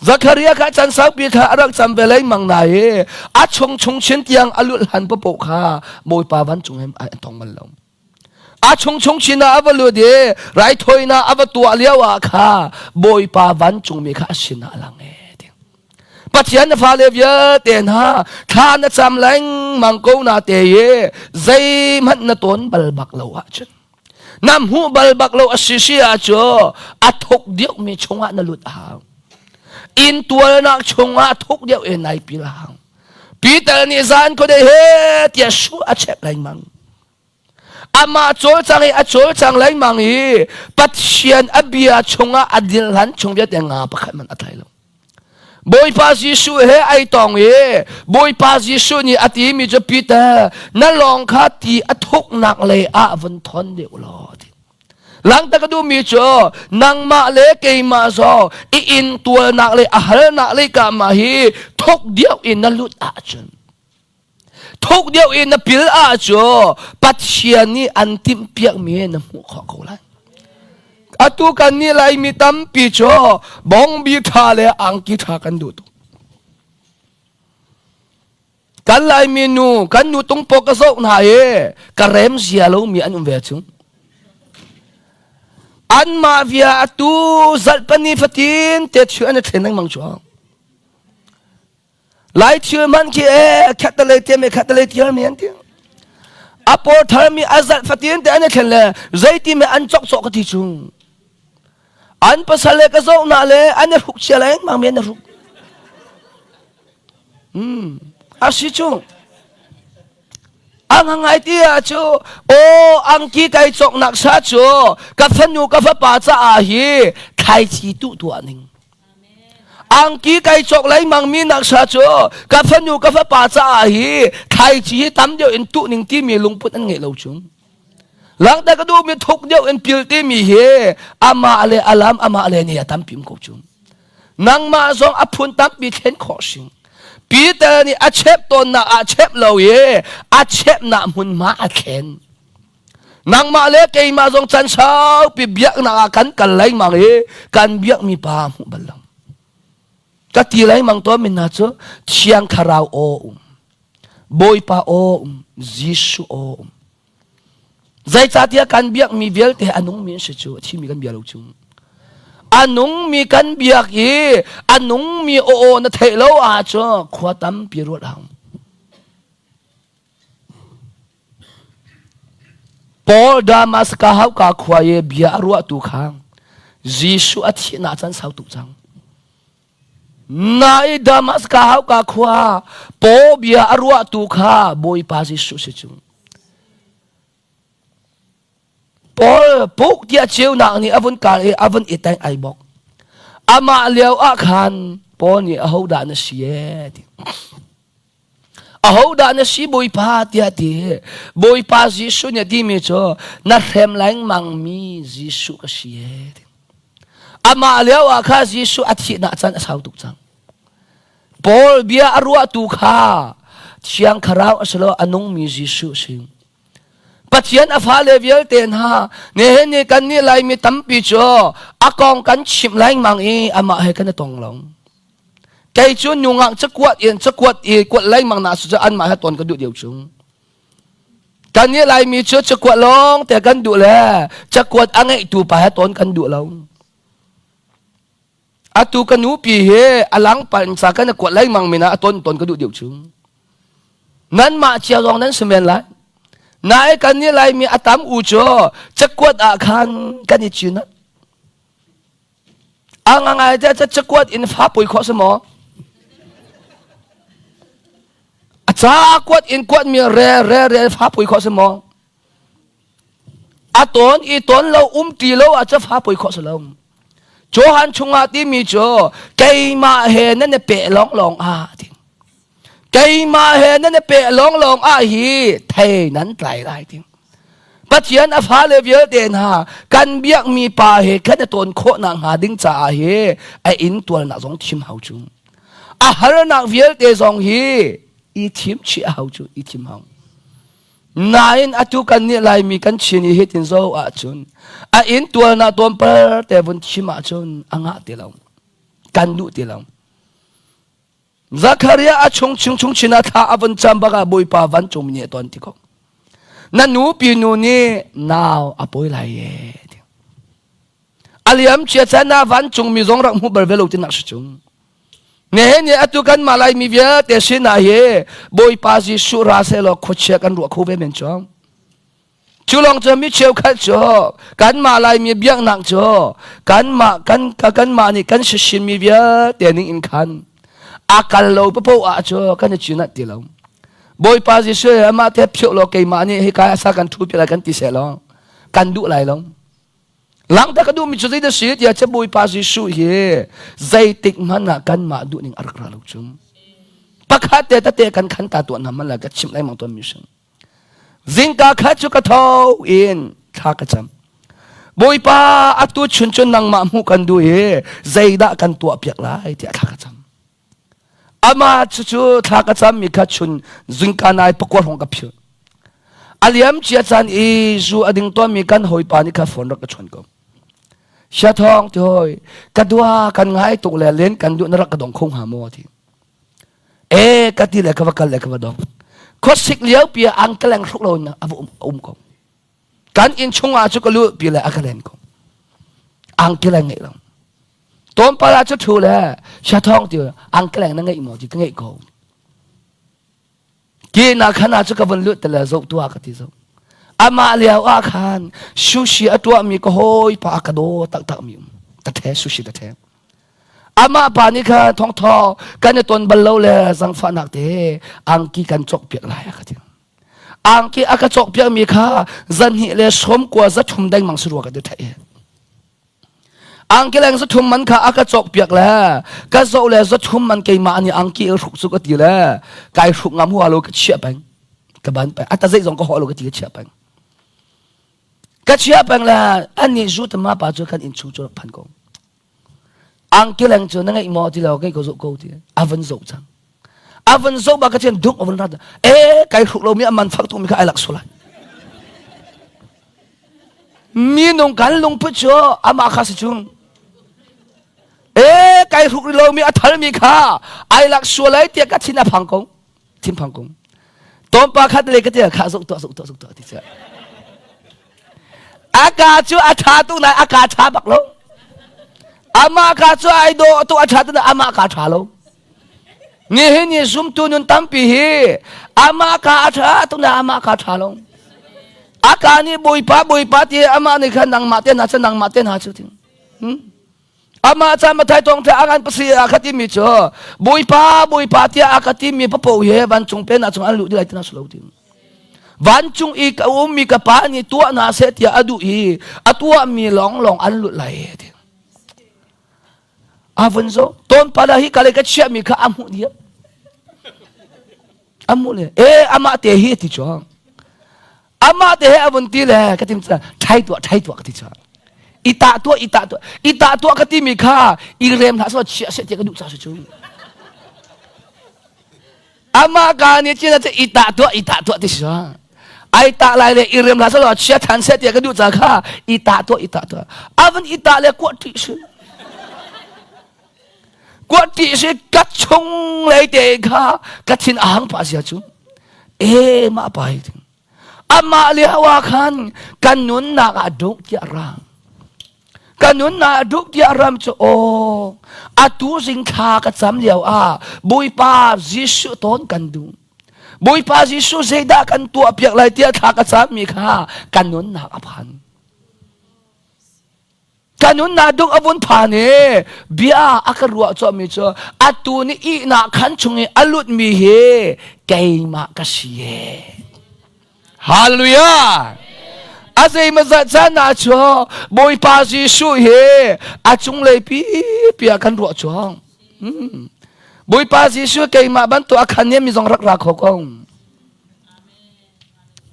Zakaria kha chan saupi kha a rak cam ve lengmang na i a chung chung chin tiang a lut hlan papoh kha Bawipa vancung he an tong bal lo. A chungchung chin ah a va lut i raithawinak a va tuah lio ah kha Bawipa vancungmi kha a sinah a lang e ti. Pathian na fale vialte hna thla na cam lengmang ko na te i zeihmanh na tawn bal bak lo ahcun na hmuh bal bak lo a si si ahcun a thuk deuhmi chungah na lut a hau. Inn tualnak chungah thuk deuh in nai pil a hau. Peter nih zan khuadei he tiah su a chek lengmang. Amah cawlcang i a cawlcang lengmang i Pathian a bia chungah a dil hlan chung vialte nga pakhat man a tlai lo. Bawipa Jesuh he ai tong i Bawipa Jesuh nih a timi cu Peter na lawng kha ti a thuknak lei ah vun thon deuh law ti. Langta ka duhmi cu nangmah le keimah zong i intualnak le a halnak le ka mah hi thuk deuh in na lut ahcun thuk deuh in na pil ahcun Pathian nih an timhpiakmi na hmuh khawh ko lai. Atu kan nih Laimi tampi cu bongbi ṭha le angki ṭha kan duh tuk. Kan Laimi nu, kan nu tungpaw ka zoh hna i ka rem zia lomi an um ve chung. Anmah via atu zalhpani fatin te chu an i thlen lengmang chuang. Lai thil man khi e khat le te me khat le tial mi an ti. A por thar mi a zalh fatin te an i thlen le zeiti me an chok chok ka ti chung. An pasal le ka zoh na le an i hruk chia lengmang mi an i hruk. A si cu. A ngangai ti ah cu aw angki kai cawknak sa cu ka fanu ka fapa caah hi thlaici tuh tuah ning. Angki kai cawk lengmang mi nak sa cu ka fanu ka fapa caah hi thlaici hi tam deuh in tuh ning timi lungput an ngeih lo chung. Langta ka duhmi thuk deuh in pil timi hi amah le alam amah le ni a tampi ko chung. Nangmah zong a phun tampi thlen khawh sing. Peter nih a chep tawnnak ah chep lo i a chepnak hmunhma a thlen. Nangmah le keimah zong can saupi biaknak ah kan kal lengmang i kan biakmi pa hmuh bal lo. Ka ti lengmang tawn mi hna cu Thiang Thlarau aw um. Bawipa aw um, Jesuh aw um. Zeicahtiah kan biakmi vialte a nungmi an si cu, a thimi kan bia lo cu. A nungmi kan biak i a nungmi aw na theih lo ahcun khua tampi ruat hang. Paul Damaska hauka khua i bia a ruahtu kha Jesuh a thihnak can sau tuk cang. Nai Damaska hauka khua paw bia a ruahtu kha Bawipa Jesuh si cu. Paul puk tiah ceunak nih a vun kal i a vun i teng ai bok. Amah lio ah khan Paul nih ahodah na si e ti. Ahodah na si Bawipa tiah ti. Bawipa Jesuh nih a timi cu na hrem lengmangmi Jesuh ka si e ti. Amah lio ah kha Jesuh a thihnak caan a sau tuk cang. Paul bia a ruahtu kha Thiang Thlarau a si lo a nungmi Jesuh a si. Pathian a fale vialte hna nihin ni kan nih Laimi tampi cu a kong kan chimh lengmang i amah he kan i tong lo. Kei cu nungak cakuat in cakuat i kuat lengmang na si cu anmah he ton ka duh deuh chung. Kan nih Laimi cu cakuat lawng te kan duh le cakuat a ngeihtu pa he tawn kan duh lo. Atu ka nupi he a lang pan ca kan kuat lengmang min ah a ton ton ka duh deuh chung. Nanmah cia zong nan si men lai. Nain kan nih Laimi a tam u cu cakuat ah khan kan i cin. A ngangai te cakuat in fa pui khawh si maw? A ca kuat in kuat mi re re re fa pui khawh si maw? A tawn i tawn lo um ti lo ah ca fa pui khawh si lo. Johan chungah timi cu keimah he nan i peh lawnglawng ah ti. Keimah he nan i peh lawnglawng ah hi thei nan tlai lai ti. Pathian a fale vialte hna kan biakmi pa he kan i tawn khawhnak hnga ding caah hi a inn tualnak zong thim hau cu. A harnak vialte zong hi i thim chih a hau cu i thim hau. Nain atu kan nih Laimi kan Chin i hitin zo ahcun a inn tualnak tawn par te vun thim ahcun a ngah ti lo. Kan duh ti lo. Zachariah a chung chung chung chin ah thla a vun cam bak ah Bawipa vancung mi nih a ton ti ko. Na nupi nu nih nau a pawi lai e. A liam cia caan ah vancung mi zong rak hmu bal ve lo ti nak si chung. Nehe nih atu kan mah Laimi vialte sinah hi Bawipa Jesuh ra seh law khuachia kan ruah kho ve men chuang. Cu lawng cu mi cheukhat cu kanmah Laimi biaknak cu kanmah kan kanmah nih kan sisinmi vialte ning in khan a kal lo papoh ah cu kan i cinat ti lo. Bawipa Jesuh amah te phioh law keimah nih hika asa kan thu pi lai kan ti seh law kan duh lai lo. Langta ka duhmi cu zeidah si tiah cu Bawipa Jesuh hi zeitik hmanh ah kanmah duh ning a rak ra lo cu. Pakhat te tete kan khan ta tuah hna hmanh la ka chimh lengmang tawn mi si. Zingka kha cu ka tho in thla ka cam. Bawipa atu chun cun nangmah hmuh kan duh i zeidah kan tuah piak lai tiah thla ka cam. Amah cucu thla ka cammi kha chun zingka nai pakua hrawng ka philh. A liam cia caan i zu a ding tawnmi kan hawipa nih kha phone rak ka chawn ko. Siathawng ti hawi ka dua kan ngai tuk le len kan duh na rak ka dong kho hnga maw ti. E ka ti le ka va kal le ka va dong. Khuasik lio pi ah angkeleng hruk lo in a va um ko. Kan inn chung ah cu ka luh pi le a ka len ko. Angkeleng ngeih lo. Tlawmpal ah cu ṭhu le siathawng ti angkeleng na ngeih maw ti ka ngeih ko. Ke na khan ah cu ka vun lut te le zoh tuah ka ti zoh. Amah lio ah khan sushi a tuahmi ka hawipa a ka daw taktak mi um. Ta the sushi ta the. Amah pa nih khan thongthaw kan i ton bal lo le zangfahnak te angki kan cawk piak lai a ka ti. Angki a ka cawk piak mi kha zanhnih le sawm kua za thum dengmang si rua ka ti theih. Angki leng zathum man kha a ka cawk piak le ka zoh le zathum man keimah nih angki i hruk cu ka ti le kai hruk ngam hua lo ka chiah peng ka ban peng ata zei zong ka hawh lo ka ti ka chiah peng ka chiah peng le anih zu te ma pa cu kan inn chung cu rak phan ko angki leng cu na ngeih maw ti lo kei ko zoh ko ti a van zoh cang a van zoh ba ka chian duk a van rat e kai hruk lo mi a man fak tuk mi kha ai lak sulai Minung kan lungput cu amah kha si chung. E kai hruk rih lomi a thalmi kha ai lak sual ai tiah ka thin a phang ko. Thin phang ko. Tawmpa khat le ka tia kha zoh tuah zoh tuah zoh tuah ti cia. A ka cu a tha tu nai a ka tha bak lo. Amah ka cu ai do tu a tha tu nai amah ka tha lo. Nihin ni zumtu nun tampi hi amah ka a ṭha tuk na amah ka ṭha lo. A ka nih Bawipa Bawipa ti amah nih khan nangmah te hna cu nangmah te hna cu ti. Hmm? Amah ca Mathai tawng the angan pasi a ka timi cu Bawipa Bawipa tiah a ka timi papo hi vancung pen ah cung an luh ti lai ti na su lo ti. Vancung i ka ummi ka pa nih tuah hna seh tiah a duh i a tuahmi lawnglawng an lut lai ti. A vun zo tawn pala hi kale ka chiahmi kha a hmuh diam. A hmuh le e amah te hi ti chuang. Amah te he a vun ti le ka tim cha thai tuah thai tuah ka ti chuang. I tah tuah i tah tuah i tah tuah ka timi kha i rem hlah so chia se ti ka duh cha si chu. Amah ka nih chin ah i tah tuah i tah tuah ti si ai tah lai le i rem hlah selaw chia than seh tiah ka duh ca kha i tah tuah i tah tuah avan i tah le kuah ṭih si kuah ṭih si ka chung lei te kha ka thin a hang pah sia cu e mah pa hi Amah lio ah khan kan nunnak ah duk tiah ra. Ka nunnak ah duk tiah ram cu aw atu zing thla ka cam lio ah Bawipa Jesuh tawn kan duh. Bawipa Jesuh zeidah kan tuah piak lai tiah thla ka cam mi kha kan nunnak a phan. Ka nunnak duk a vun phan i bia a ka ruah cawhmi cu atu ni ihnak khan chung i a lutmi hi keimah ka si e. Hallelujah! A zeimawzat caan ah cu Bawipa Jesuh hi a cunglei pi pi ah kan ruah cuang. Hmm. Bawipa Jesuh keimah bantuk a khan mi zong rak ra kho ko.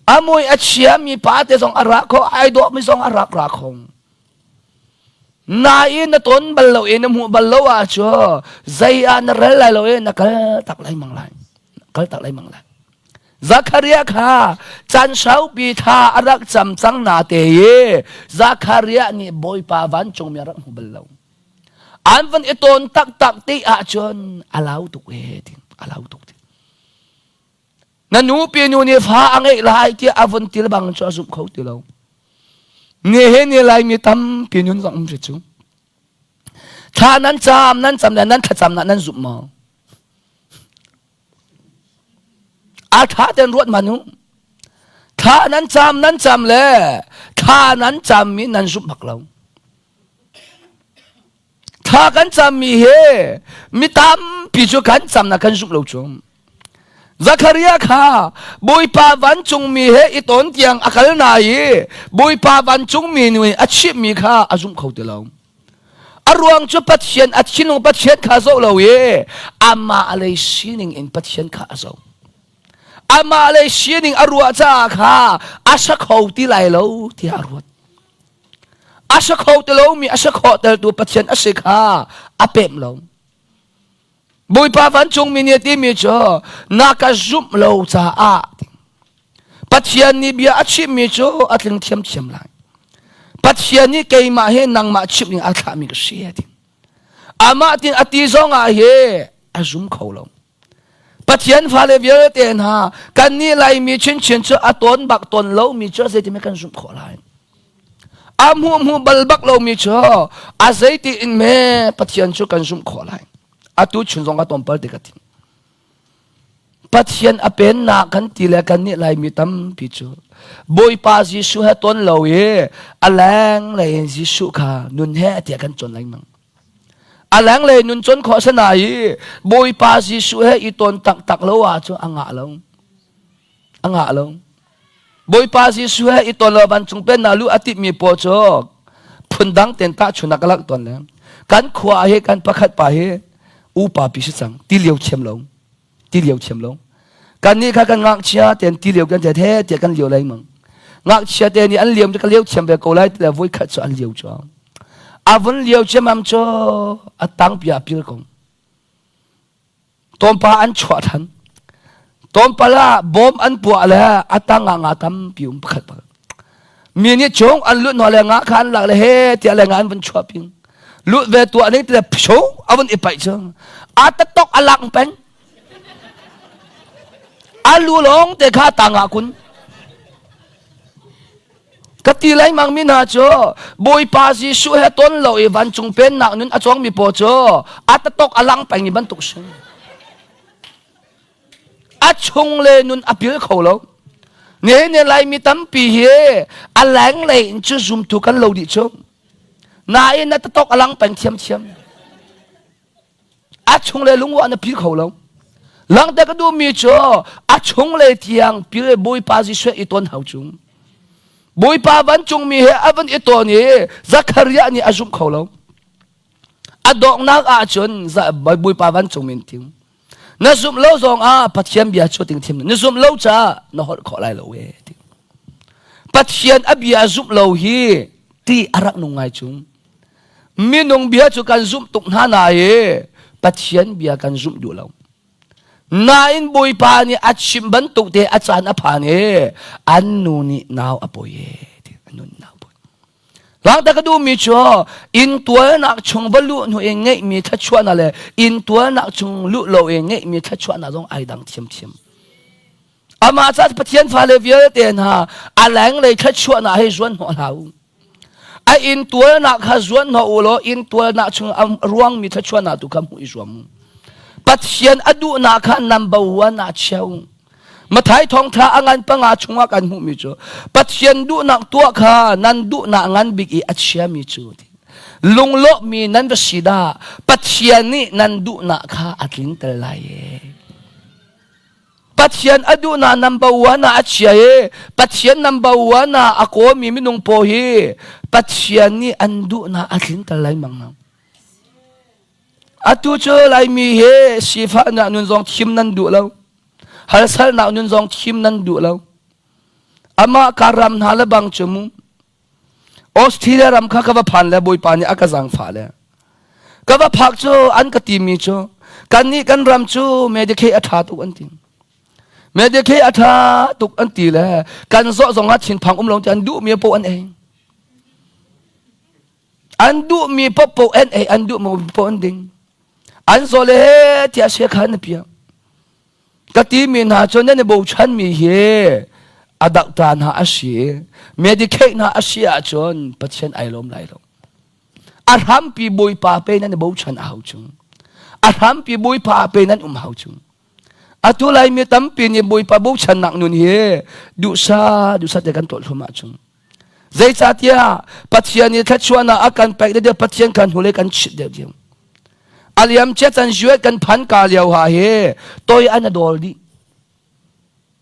A mui a chiami pa te zong a ra kho, ai dawhmi zong a rak ra kho. Nain na ton bal lo i na hmuh bal lo ah cu zei ah na rel lai lo i na kal tak lai mang lai. Kal tak lai mang lai. Zakaria kha caan saupi tha a rak cam cang na te i Zakaria nih Bawipa vancungmi a rak hmu bal lo. An van i ton taktak ti ahcun a lau tuk e ti a lau tuk ti. Na nupi nu nih fa a ngeih lai tiah a vun til bang cu a zumh kho ti lo. Nihin ni Laimi tampi nun zong um si cu. Thla nan cam nan cam le nan thlacam nak nan zumh maw? A tha ten ruat man u. Thla nan cam nan cam le thla nan cam mi nan zumh bak lo. Thla kan cammi hi mi tampi cu kan camnak kan zumh lo cu. Zakaria kha Bawipa vancungmi he i ton tiang a kal na i Bawipa vancungmi nih a chimhmi kha a zumh kho ti lo. A ruang cu Pathian a thinlung Pathian kha zoh lo i amah lei sining in Pathian kha a zoh. Amah lei sining a ruah caah kha a sa kho ti lai lo tiah a ruat. A si kho ti lomi a si khawh teltu Pathian a si kha a pemh lo. Bawipa vancungmi nih a timi cu na ka zumh lo caah Pathian nih bia a chimmi cu a tling thiamthiam lai. Pathian nih keimah he nangmah chimh ding a thlahmi ka si a ti. Amah tin a ti zong ah hi a zum kho lo. Pathian fale vialte hna kannih Laimi chinchin cu a tawn bak tawn lomi cu zeitin kan zumh khawh lai? A hmuh hmuh bal bak lomi cu a zeiti in me Pathian cu kan zumh khawh lai? Atu chun zong ka tawn pal ti ka ti. Pathian a pennak kan ti le kannih Laimi tampi cu Bawipa Jesuh he ton lo i a lenglei in Jesuh kha nun he tiah kan cawn lengmang. A lenglei nun cawn khawh sana i Bawipa Jesuh he i ton taktak lo ahcun a ngah lo. A ngah lo. Bawipa Jesuh he i ton lo vancung pennak lu a timmi pawl cu phundang ten tahchunak ka lak ton le kan khua hi kan pakhat pa hi upa pi si cang ti lio thiam lo ti lio thiam lo kan nih kha kan ngakchia ten ti lio kan the tiah kan lio lengmang ngakchia te nih an liam cu ka lio thiam ve ko lai ti le voi khat cu an lio cu a vun lio ciamam cu a tang pia pil ko Tawmpa an chuah than. Tawmpal ah bom an puah le a tang ah nga tampi um pakhat pakhat. Mi nih chung an lut hna le nga kha an lak le he tiah le nga an vun chuah ping. Lut ve tuah ning ti le psho a vun i paih cu. A tatok a lang peng. A lu lawng te kha tang ah kun. Ka ti lengmang mi hna cu Bawipa Jesuh he ton lo i vancung pennak nun a cawngmi paw cu a tatok a lang pengmi bantuk si. A chung le nun a pil kho lo. Ne ne Laimi tampi hi a lenglei in cu zumtu kan lo dih cu. Nain a tatok a lang peng thiamthiam. A chunglei lungwah na pil kho lo. Langhter ka duhmi cu a chunglei tiang pil Bawipa Jesuh i ton hau cu. Bawipa vancungmi he a van i ton i Zakhariah nih a zumh kho lo. A donghnak ahcun Bawipa vancungmi in ting. Na zumh lo zong ah Pathian bia cu ting thim. Na zumh lo caah na holh khawh lai lo e. Pathian a bia zumh lo hi ti a rak nung ngai chung. Minung bia cu kan zumh tuk hna na i Pathian bia kan zumh duh lo. Nain Bawipa nih a chim bantuk te a caan a phan i an nu nih nau a pawi e ti an nu nih nau a pawi. Langta ka duhmi cu inntualnak chung va luh hnu i ngeihmi thluachuahnak le inntualnak chung luh lo i ngeihmi thluachuahnak zong ai dang thiamthiam. Amah ca Pathian fale vialte hna a lenglei thluachuahnak hei zuan hnawh hlah u. A inntualnak kha zuan hnawh u law inntualnak chung a ruangmi thluachuahnak tu kha hmuh i zuam u. Pathian a duhnak kha number one ah chia u. Mathai thawngtha a ngan panga chungah kan hmuhmi cu Pathian duhnak tuah kha nan duhnak ngan bik i a chiami cu lunglawmmi nan va si dah Pathian nih nan duhnak kha a tlinter lai e. Pathian a duhnak number one ah a chia i Pathian number one ah a kawlmi minung paw hi Pathian nih an duhnak a tlinter lengmang hna. Atu cu Laimi hi sifahnak nun zong thim nan duh lo. Halsalnak nun zong thim nan duh lo. Amah ka ram hna le bang cu mu. Australia ram kha ka va phan le Bawipa nih a ka zaangfah le ka va phak cu an ka timi cu kannih kan ram cu Medicaid a ṭha tuk an ti. Medicaid a ṭha tuk an ti le kan zawh zong ah thinphang um lo ti an duhmi paoh an ei. An duhmi paohpaoh an ei, an duhmi paoh an ding. An zaw le he tiah siakhan na piak. Ka timi hna cu nan i bochanmi hi a dakta hna a si i Medicaid hna a si ahcun Pathian ai lawm lai lo. A hrampi Bawipa pe nan i bochan a hau chung. A hrampi Bawipa pe nan um hau chung. Atu Laimi tampi nih Bawipa bochannak nun hi duhsa duhsa te kan tuah thluahmah chung. Zeicahtiah Pathian nih thluachuahnak a kan pek deuh Pathian kan hnulei kan chit deuh deuh. A liam cia can Juet kan phan ka lio ha hi toi an a dawl dih.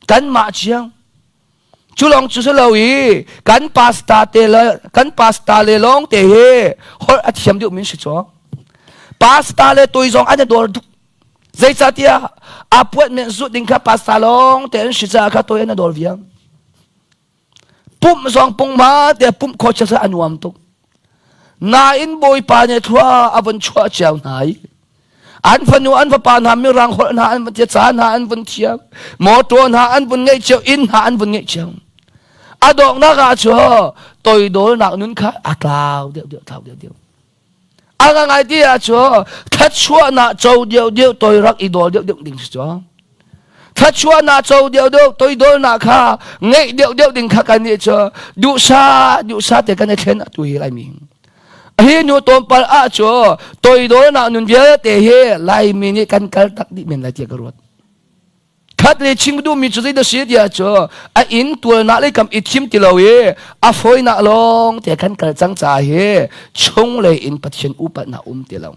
Kanmah chiang. Cu lawng cu si lo i kan pasta te le kan pasta le lawng te hi holh a thiam deuh min si caw. Pasta le toi zong an a dawl duk. Zeicahtiah appointment zut ding kha pasta lawng te an si caah kha toi an a dawl viang. Pumh zong punghma te pumh khawh chiat a nuam tuk. Nain Bawipa nih thlua a von chuah cio hna i an fanu an fapa hna mirang holh hna an von thiam ca hna an von thiam motor hna an vun ngeih cio inn hna an vun ngeih cio a donghnak ah cu toidawlnak nun kha a tlau deuh deuh tlau deuh deuh a ngai ti ah cu thluachuahnak co deuh deuh toi rak i dawl deuh deuh ding si cu thluachuahnak co deuh deuh toidawlnak kha ngeih deuh deuh ding kha kan nih cu duhsa duhsa te kan i thlen atu hi laimi hi nu tlawmpal ah cu toidawlnak nun vialte hi laimi nih kan kal tak dih men lai tiah ka ruat Khat le chim duhmi cu zeidah si tiah cu a inn tualnak le kam i thim ti lo i a fawinak lawng te kan kal cang ca hi chunglei in Pathian upatnak um ti lo.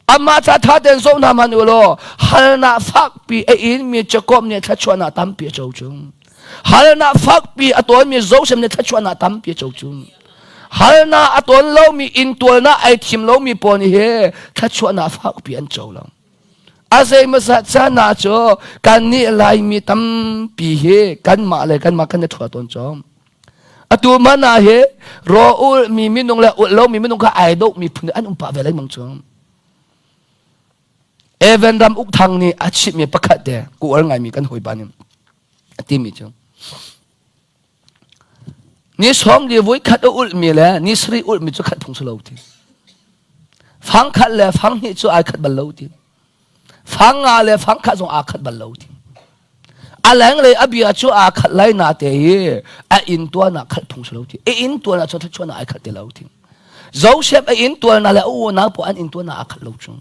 Amah ca tha ten zoh hna hmanh u law halnak fakpi a in mi Jakob nih thluachuahnak tampi a co chung. Halnak fakpi a tawnmi Joseph nih thluachuahnak tampi a co chung. Halnak a tawn lomi inn tualnak ai thim lomi pawl nih hi thluachuahnak fakpi an co lo. A zeimawzat caan ah cu kannih Laimi tampi hi kanmah le kanmah kan i ṭhua tawn cawm. Atu man ah hi raw ulmi minung le ulh lomi minung kha ai dohmi phun an um pah ve lengmang cu. Evan ram uk thang nih a chimhmi pakhat te ku uar ngaimi kan hawipa nih a timi cu Ni sawm li voi khat a ulhmi le ni sarih ulhmi cu khat phung si lo ti. Fang khat le fang hnih cu ai khat bal lo ti. Fang nga le fang khat zong aa khat bal lo ti. A lenglei a bia cu aa khat lai na te hi a inn tuan ah khat phung si lo ti. A inn tuan ah cun thluachuah ai khat ti lo ti. Joseph a inn tuan le a unau pawl an inn tuan ah aa khat lo chung.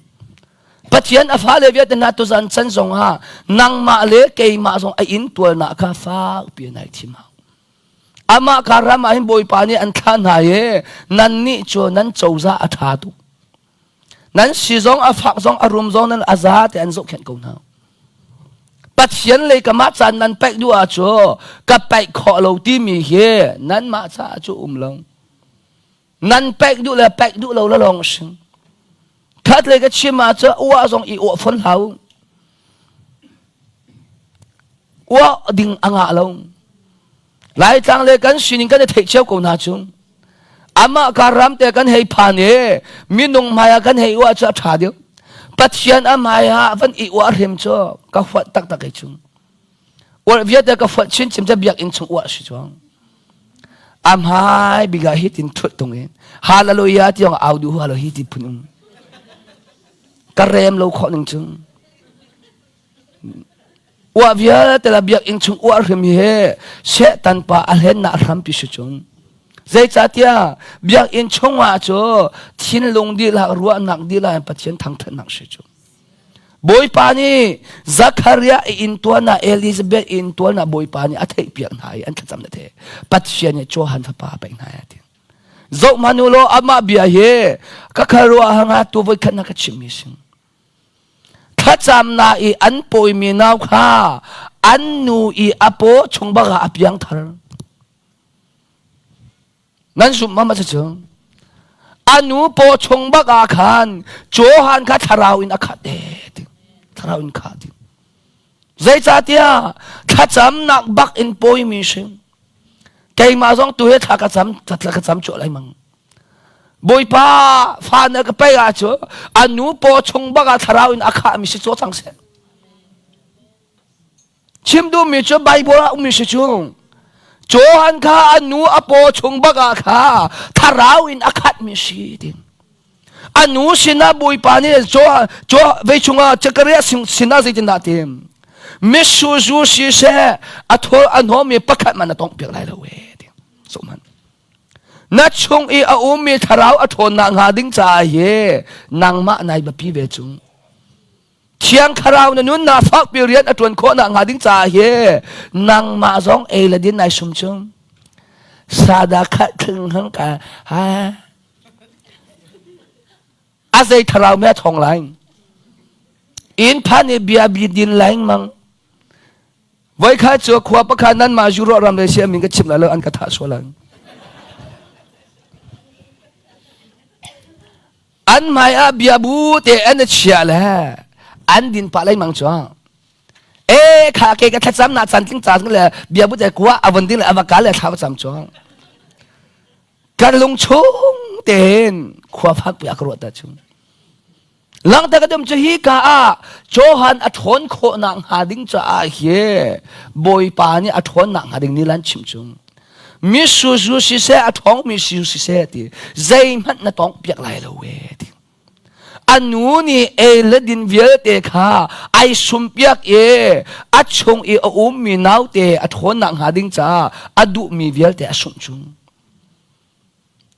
Pathian a fale vialte hna tuzan chan zongah nangmah le keimah zong a inn tualnak kha fakpi in ai thim hau. Amah ka ram ah hin Bawipa nih an thlah hna i nannih cu nan cozah a ṭha tuk. Nan si zong a fak zong a rum zong nan a za te an zohkhenh ko hna. Pathian lei ka mah caan nan paih duh ah cu ka paih khawh lo timi hi nanmah caah cu um lo. Nan paih duh le paih duh lo la lawng a si. Khat le ka chim ah cu uah zong i uah fon hlah u. Uah ding a ngah lo. Laitlang le kan sining kan i theih cio ko hna cu. Amah ka ram te kan hei phan i minung hmai ah kan hei uah cu a ṭha deuh. Pathian a hmai ah van i uah hrim cu ka huat taktak ei chung. Uah vialte ka huat chinchin cu biakinn chung uah si cuang. A hmai bik ah hi tin thut tung in hallelujah tiang au duh halo hi ti phun um. Ka rem lo khawh ning chung. Uah vialte la biakinn chung uah hrim hi Satan pa a hlennak hrampi si chung. Zeicahtiah biakinn chungah cu thinlung dihlak ruahnak dihlak in Pathian thangthatnak si cu. Bawipa nih Zakhariah i inn tuanah Elizabeth inn tuanah Bawipa nih a theihpiak hna i an thlacam na the. Pathian nih Johan fapa a pek hna a ti. Zoh hmanh u law amah bia hi ka kharuah hanga tu voi khat na ka chimmi si. Thlacamnak i an pawimi nau kha an nu i a paw chung bak ah a piang thar. Nan zumh ma ma cu? A nu paw chung bak ah khan Johan kha thlarau in a khat e ti. Thlarau in khat ti. Zeicahtiah thlacamnak bak in pawimi si. Keimah zong tu he thla ka cam thla ka cam cuah lai mang. Bawipa fa na ka pei ah cu a nu paw chung bak ah thlarau in a khahmi si caw cang seh. Chim duhmi cu Bible ah ummi si cu. Johan kha a nu a paw chung bak ah kha thlarau in a khatmi si ti. A nu sinah Bawipa nih vei chungah Zechariah sinah zeitindah ti misuzu siseh a thur a hnawmmi pakhat man a tongh piak lai lo e ti. So man. Na chung i a ummi thlarau a ṭhawnnak hnga ding caah hi nangmah nai biapi ve chung. Thiang thlarau na nunnak fakpi rian a ṭuan khawhnak hnga ding caah hi nangmah zong ei le din nai sum chung. Sada khat thling hang ka ha a zei thlarau me a thong lai inn phan i bia bi din leng mang voi khat cu khua pakhat nan mah Europe ram le sia min ka chim lai lo an ka thah sual an an hmai ah bia bu te an chia le an din pah lengmang cu e kha ke ka thlacam na chan tling chan le bia bu te kwa avon ding le avaka le thla cam chuang Kan lung chung tein khua fakpi a ka ruah ta chung. Langhter ka dum cu hi ka ah Johan a ṭhawn khawhnak hnga ding caah hi Bawipa nih a ṭhawnnak hnga ding ni lan chim chung. Misuzu siseh a ṭhawngmi si siseh ti zeihmanh na tawng piak lai lo we ti. A nu nih ei le din vialte kha ai sumpiak i a chung i a ummi naute a ṭhawnnak hnga ding caah a duhmi vialte a sungh chung.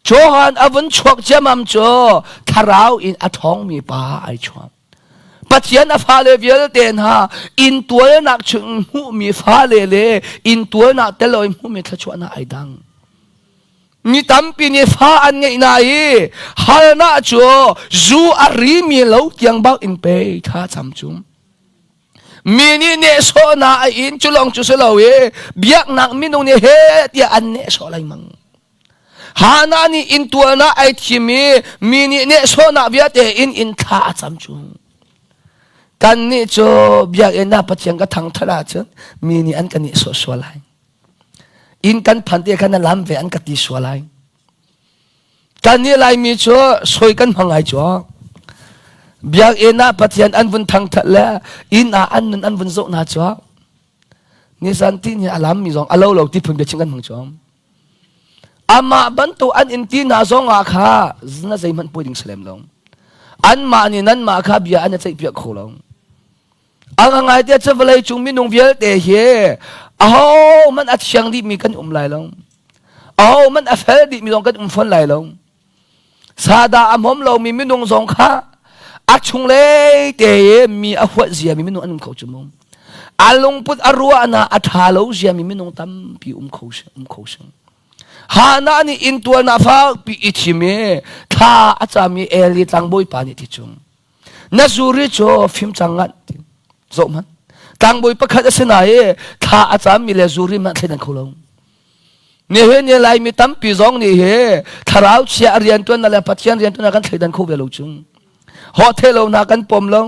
Johan a vun chuak ciamam cu thlarau in a ṭhawngmi pa ai chuak. Pathian a fale vialte hna inntualnak chung hmuhmi fale le inntualnak tel loin hmuhmi thluachuahnak ai dang. Mi tampi nih fa an ngeih na i halnak cu zu a rimi lo tiang bak in pe tha cam cung. Mi nih nehsawhnak a in cu lawng cu si lo i biaknak minung nih he tiah an nehsawh lengmang. Hana nih inntualnak ai thim i mi nih nehsawhnak vialte in inn thla a cam cu. Kannih cu biakinn ah Pathian ka thangthat ahcun mi nih an ka nehsawh sual lai. Inn kan phan te khan na lam ve an ka ti sual lai. Kannih Laimi cu soi kan hmang ai cu. Biakinn ah Pathian an vun thangthat le inn ah an nun an vun zoh hna cu. Nisan ti nih a lammi zong a lo lo ti phun biachim kan hmang cu. Amah bantuk an in ti hna zong ah kha na zeihmanh poi ding si lem lo. Anmah nih nanmah kha bia an i ceihpiak kho lo. A ngai te cu vawlei cung minung vialte hi ahohmanh a thiang dihmi kan um lai lo. Ahohmanh a fel dihmi zong kan um fawn lai lo. Sada a hmom lomi minung zong kha a chunglei te i mi a huat ziami minung an um kho cu mu. A lungput a ruahnak a ṭha lo ziami minung tampi um kho um kho si. Hana nih inntualnak fakpi i thim i thla a cam i Eli tlangbawi pa nih ti cung. Na zuri cu fim cang ngat ti. Zoh hmanh. Tlangbawi pakhat a si na i thla a cammi le zuri hmanh thleidan kho lo. Nihin ni Laimi tampi zong nih hi thlarau chia a riantuannak le Pathian riantuannak kan thleidan kho ve lo chung. Hawh the lo hna kan pom lo.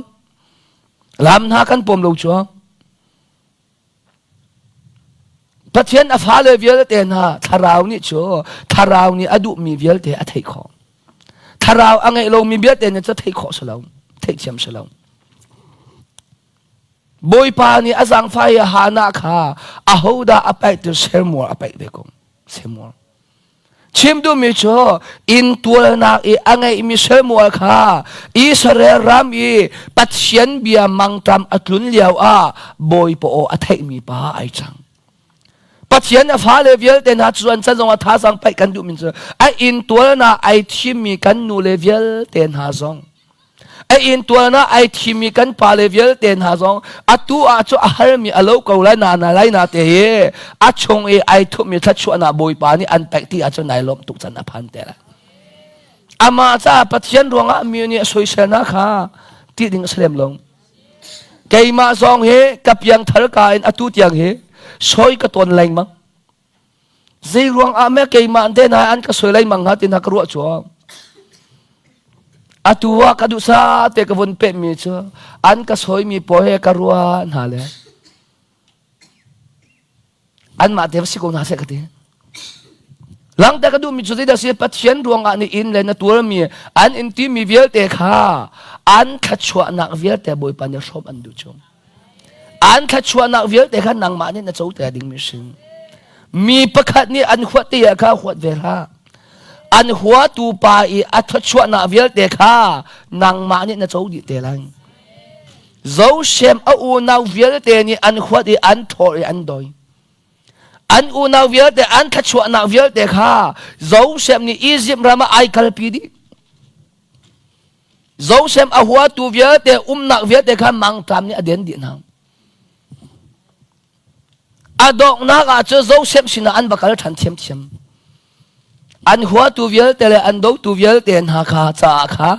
Lam hna kan pom lo chuang. Pathian a fale vialte hna thlarau nih cu thlarau nih a duhmi vialte a theih khawh. Thlarau a ngeih lomi vialte nih cu theih khawh si lo, theihthiam si lo. Bawipa nih a zaangfah i Hannah kha ahodah a paih tu Samuel a paih ve ko. Samuel. Chim duhmi cu inntualnak i a ngeihmi Samuel kha Israel ram i Pathian bia mangṭam a tlun lio ah Bawipa aw a theihmi pa ai cang. Pathian a fale vialte hna cu an chan zongah thazaang paih kan duhmi cu a inntualnak ai thimmi kan nule vialte hna zong A intualnak ai thimi kan pale vialte hna zong atu ah cu a harmi a lo ko lai na na lai na te hi a chung i ai thupmi thluachuahnak Bawipa nih an pek ti ahcun nai lawmh tuk can a phan te lai. Amah caah Pathian ruangah mi nih a soiselnak kha ti ding a si lem lo. Keimah zong hi ka piangthar ka in atu tiang hi soi ka tawn lengmang. Zei ruang ah me keimah te na an ka soi lengmang hnga ti na ka ruah chuang. Atu ah ka duh sa te ka vun peh mi cu an ka soi mi pawl he ka ruah hna le anmah te si ko hna seh ka ti. Langte ka duh mi cu zeidah si Pathian ruangah ni inn le na tuar mi an in ti mi vialte kha an thluachuahnak vialte Bawipa nih hrawm an duh chung. An thluachuahnak vialte kha nangmah nih na co te dingmi si. Mi pakhat nih an huat te ah kha huat ve hlah. An huatu pa i a thluachuahnak vialte kha nangmah nih na co dih te lai. Joseph a unau vialte nih an huat i an thawh i an doi. An unau vialte an thluachuahnak vialte kha Joseph nih Izipt ram ah ai kalpi dih. Joseph a huatu vialte umnak vialte kha mangṭam nih a den dih hna. A donghnak ah cu Joseph sinah an va kal ṭhan thiamthiam. An huatu vialte le an dotu vialte hna kha caah kha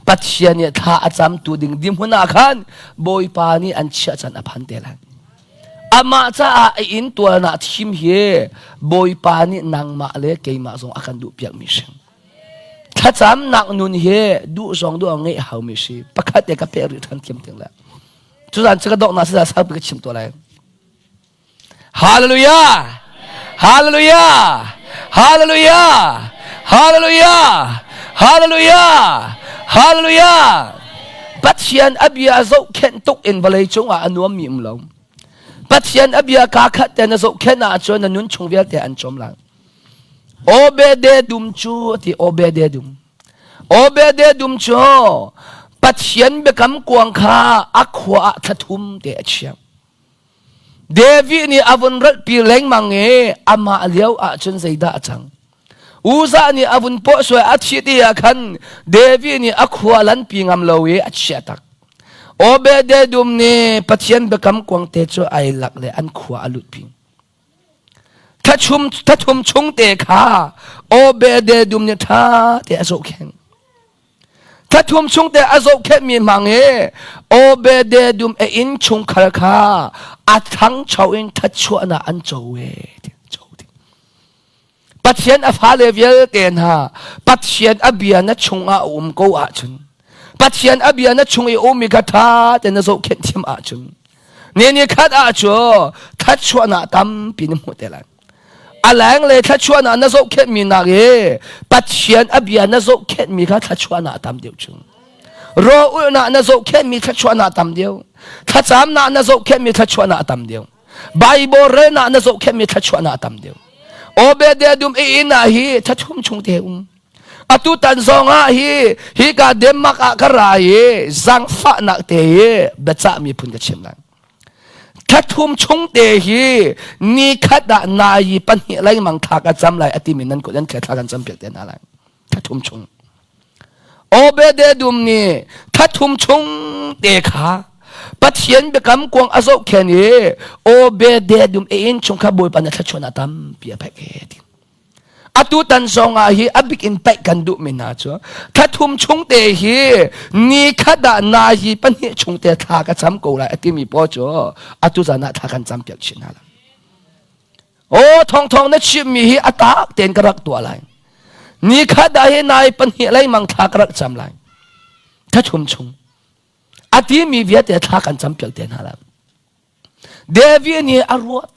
Pathian nih thla a camtu ding dihmun ah khan Bawipa nih an chiah can a phan te lai. Amah caah a inn tualnak thim hi Bawipa nih nangmah le keimah zong a kan duhpiakmi si. Thlacamnak nun hi duh zong duh ngeih haumi si. Pakhat te ka pek rih ṭhan thiam ting le. Cuzan cu ka donghnak si saupi ka chim tuah lai. Hallelujah! Hallelujah! Hallelujah! Hallelujah! Hallelujah! Hallelujah! Pathian a bia zohkhenh tuk in vawlei cungah a nuammi um lo. Pathian a bia kaa khat te na zohkhenh ahcun na nun chung vialte an cawm lai. Obede dum cu a ti Obede dum. Obede dum cu Pathian biakam kuang kha a khua ah thlathum te a chiah. David nih a vun ralhpi lengmang i amah lio ahcun zeidah a cang? Uzzah nih a vun pawh suai a thih ti ah khan David nih a khua lanpi ngam lo i a chiah tak. Obededum nih Pathian biakam kuang te cu ai lak le an khua a lutpi. Thathum chung te kha Obededum nih ṭha te a zohkhenh. Thathum chung te a zohkhenhmi hmang i Obededum a inn chungkhar kha a thangcho in thatchuahnak an co e. Pathian a fale vialte hna Pathian a bia na chungah a um ko ahcun Pathian a bia na chung i ummi kha ṭha tein na zohkhenh thiam ahcun ni ni khat ah cu thluachuahnak tampi na hmuh te lai. A lenglei thluachuahnak na zohkhenhmi nak i Pathian a bia na zohkhenhmi kha thluachuahnak a tam deuh chung. Raw-ulhnak na zohkhenhmi thluachuahnak a tam deuh. Thlacamnak na zohkhenhmi thluachuahnak a tam deuh. Bible relnak na zohkhenhmi thluachuahnak a tam deuh. Obadiah dum i inn ah hi thlathum chung te um. Atu tan zong ah hi hi ka Denmark ah ka ra i zangfahnak te hi biacah miphun ka chim lai. Thlathum chung te hi ni khat ah nai pahnih lengmang thla ka cam lai a timi nan kut nan thla kan cam piak te hna lai. Thlathum chung. Obededum nih thlathum chung te kha Pathian biakam kuang a zohkhen i Obededum e inn chung kha Bawipa na thlachuan a tampi a pek e ti. Atu tan zong ah hi a bik in paih kan duhmi hna cu thlathum chung te hi ni khat ah na hi pahnih chung te thla ka cam ko lai a timi pawl cu atu zan ah thla kan cam piak chin hna lai. Aw thongthong na chimmi hi a tak tein ka rak tuah lai. Ni khat ah hi nai pahnih lengmang thla ka rak cam lai. Thlathum chung. A timi vialte thla kan cam piak te hna lai. David nih a ruat.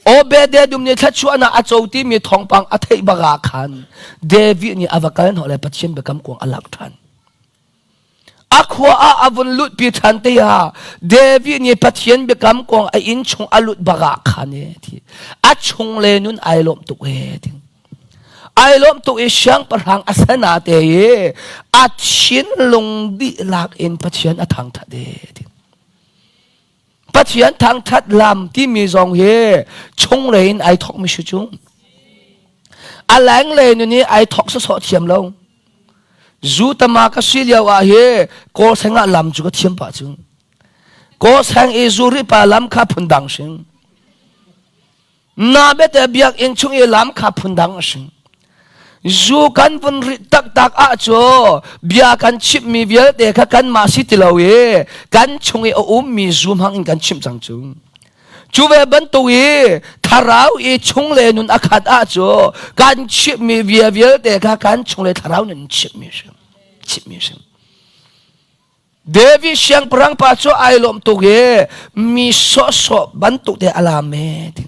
Obededum nih thluachuahnak a co timi thawngpang a theih bak ah khan David nih a va kal hnawh le Pathian biakam kuang a lak ṭhan. A khua ah a vun lutpi ṭhan te ah David nih Pathian biakam kuang a inn chung a lut bak ah khan e ti a chung le nun ai lawm tuk e ti ai lawm tuk i siangpahrang a sana te i a thinlung dihlak in Pathian a thangṭhat e ti Pathian thangṭhat lam timi zong hi chunglei in ai thawkmi si cu. A lenglei nun hi ai thawk sawsawh thiam lo. Zu tama ka si lio ah hi kawl seng ah lam cu ka thiam pah cu. Kawl seng i zu ri pa lam kha phundang sing. Na bete biakinn chung i lam kha phundang a si. Zu kan vun rit taktak ah cu bia kan chimmi vialte kha kanmah si ti lo i kan chung i a ummi zu hmang in kan chimh cang cu. Cu ve bantuk i thlarau i chung le nun a khat ah cu kan chimmi bia vialte kha kan chung le thlarau nun chimmi si. Chimmi si. David siangpahrang pa cu ai lawm tuk i mi sawhsawh bantuk te a lam e ti.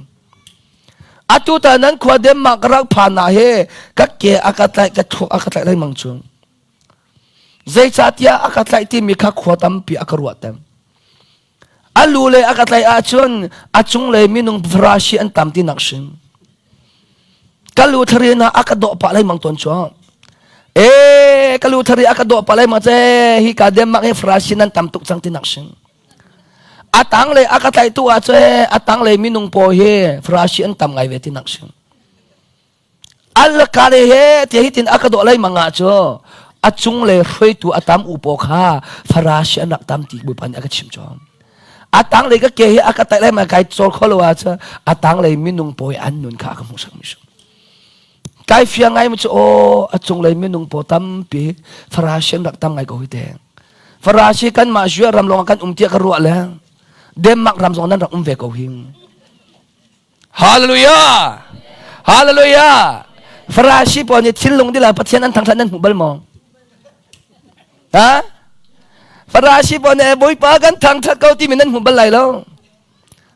Atu ta nan khua Denmark ka rak phan ah he ka ke a ka tlaih ka thuk a ka tlaih lengmang chung. Zeicahtiah a ka tlaih timi kha khua tampi a ka ruah tem. A lu le a ka tlaih ahcun a cunglei minung farasi an tam ti nak hrim. Ka lu thari na a ka dawh pah lengmang tawn cu. E ka lu thari a ka dawh pah lengmang ce hi ka Denmark hi farasi nan tam tuk cang ti nak hrim. A tanglei a ka tlaih tu ah ce a tanglei minung pawl hi farasi an tam ngai ve ti nak hrim. Alka le he ti hi tin a ka dawh lai manga cu a cung le hruaitu a tam u paw kha farasi an rak tam ti Bawipa nih a ka chim chom. A tang lei ka ke hi a ka taih lai ma kai cawl kho lo ah cu a tang lei minung pawi an nun kha a ka hmuh sak mi su. Kai fiang ngai mu cu aw a cung lei minung paw tampi farasi an rak tam ngai ko hi te. Farasi kan mah Judah ram lawng kan um tiah ka ruah le Denmark ram zong nan rak um ve ko hi. Hallelujah! Hallelujah! Farasi pawl nih thinlung dila Pathian an thangthat nan hmu bal maw? Ha? Farasi pawl nih Bawipa kan thangthat ko timi nan hmu bal lai lo.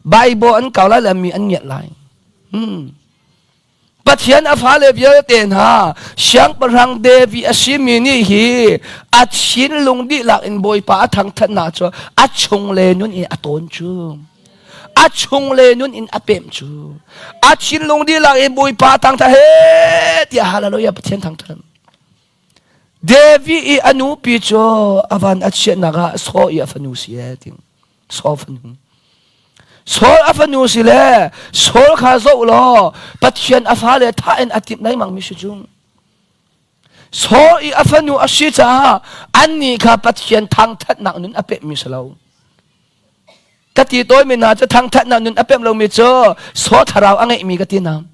Bible an kau lai le mi an ngiat lai. Hmm. Pathian a fale vialte hna siangpahrang David a simi nih hi a thinlung dihlak in Bawipa a thangthatnak cu a chung le nun in a tawn cu. A chung le nun in a pemh cu. A thinlung dihlak in Bawipa thangthat he tiah hallelujah Pathian thangthat. David i a nupi cu a van a chiahnak ah Saul i a fanu si e ting. Saul fanu. Saul a fanu si le Saul kha zoh law Pathian a fale thah in a timh lengmang mi si cu. Saul i a fanu a si caah annih kha Pathian thangthatnak nun a pekmi si lo. Ka ti tawimi hna cu thangthatnak nun a pek lomi cu Saul thlarau a ngeihmi ka ti hna.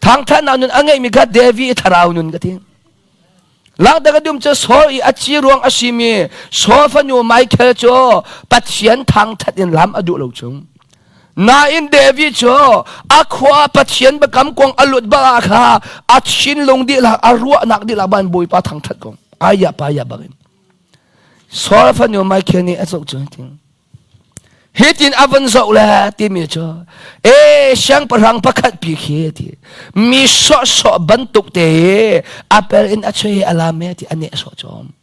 Thangthatnak nun a ngeihmi kha David i thlarau nun ka ti. Langhter ka dum cu Saul i a ci ruang a simi Saul fanu Michael cu Pathian thangthat in lam a duh lo chung. Nain David cu a khua Pathian biakam kong a lut bak ah kha a thinlung dihlak a ruahnak dihlak ban Bawipa thangthat kong aya pa ya bangin. Saul fanu Michael nih a zoh cu tin. Hitin a van zoh le timi cu e siangpahrang pakhat pi khi ti mi sawhsawh bantuk te i apel in a chui a lam e ti a nehsawh chom.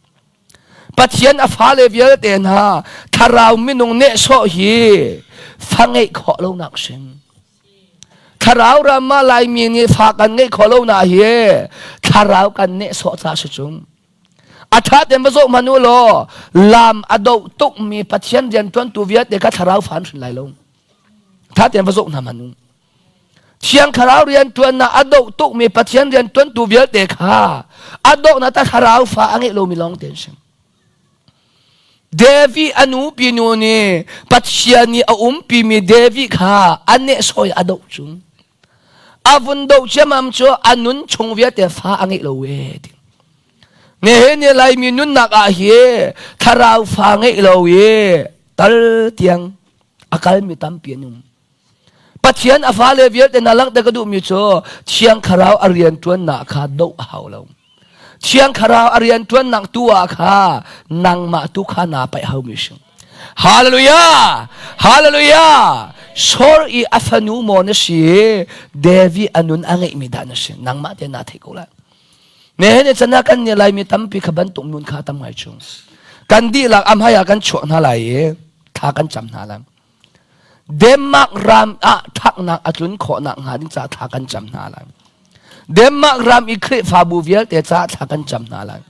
Pathian a fale vialte hna thlarau minung nehsawh hi fa ngeih khawh lonak sin. Thlarau ram ah Laimi nih fa kan ngeih khawh lonak hi thlarau kan nehsawh ca si cung. A ṭha tein va zoh hmanh u law lam a doh tukmi Pathian rianṭuantu vialte kha thlarau fa an hrin lai lo. Ṭha tein va zoh hna hmanh u. Thiang thlarau rianṭuannak a doh tukmi Pathian rianṭuantu vialte kha a dohnak ta thlarau fa a ngeih lomi lawng te an si. David a nupi nu nih Pathian nih a umpimi David kha a nehsawi a doh chung. A vun doh ciamam cu a nun chung vialte fa a ngeih lo e ti. Nihin ni Laimi nunnak ah hi thlarau fa ngeih lo i tal tiang a kalmi tampi an um. Pathian a fale vialte na langhter ka duhmi cu Thiang Thlarau a rianṭuannak kha doh a hau lo. Thiang Thlarau a rianṭuannak tu ah kha nangmah tu kha naa paih haumi si. Hallelujah! Hallelujah! Saul i a fanu maw na si David a nun a ngeihmi dah na si nangmah te naa theih ko lai. Nihin ni chan ah kan nih Laimi tampi kha bantuk nun kha tam ngai chung. Kan dihlak a hmai ah kan chuah hna lai i thla kan cam hna lai. Denmark ram ah ṭhaknak a tlun khawhnak hnga ding caah thla kan cam hna lai. Denmark ram i Khrihfabu vialte caah thla kan cam hna lai.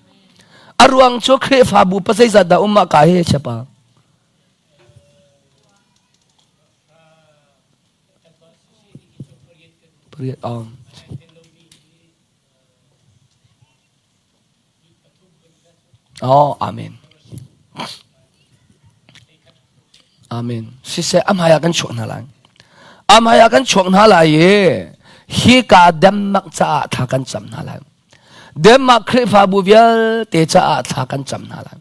A ruang cu Khrihfabu pa zeizat dah um ah ka hi chepa. Pariat om. Oh, amen. Amen. Siseh a hmai ah kan chuak hna lai. A hmai ah kan chuak hna lai i hi ka Denmark caah thla kan cam hna lai. Denmark Khrihfabu vialte caah thla kan cam hna lai.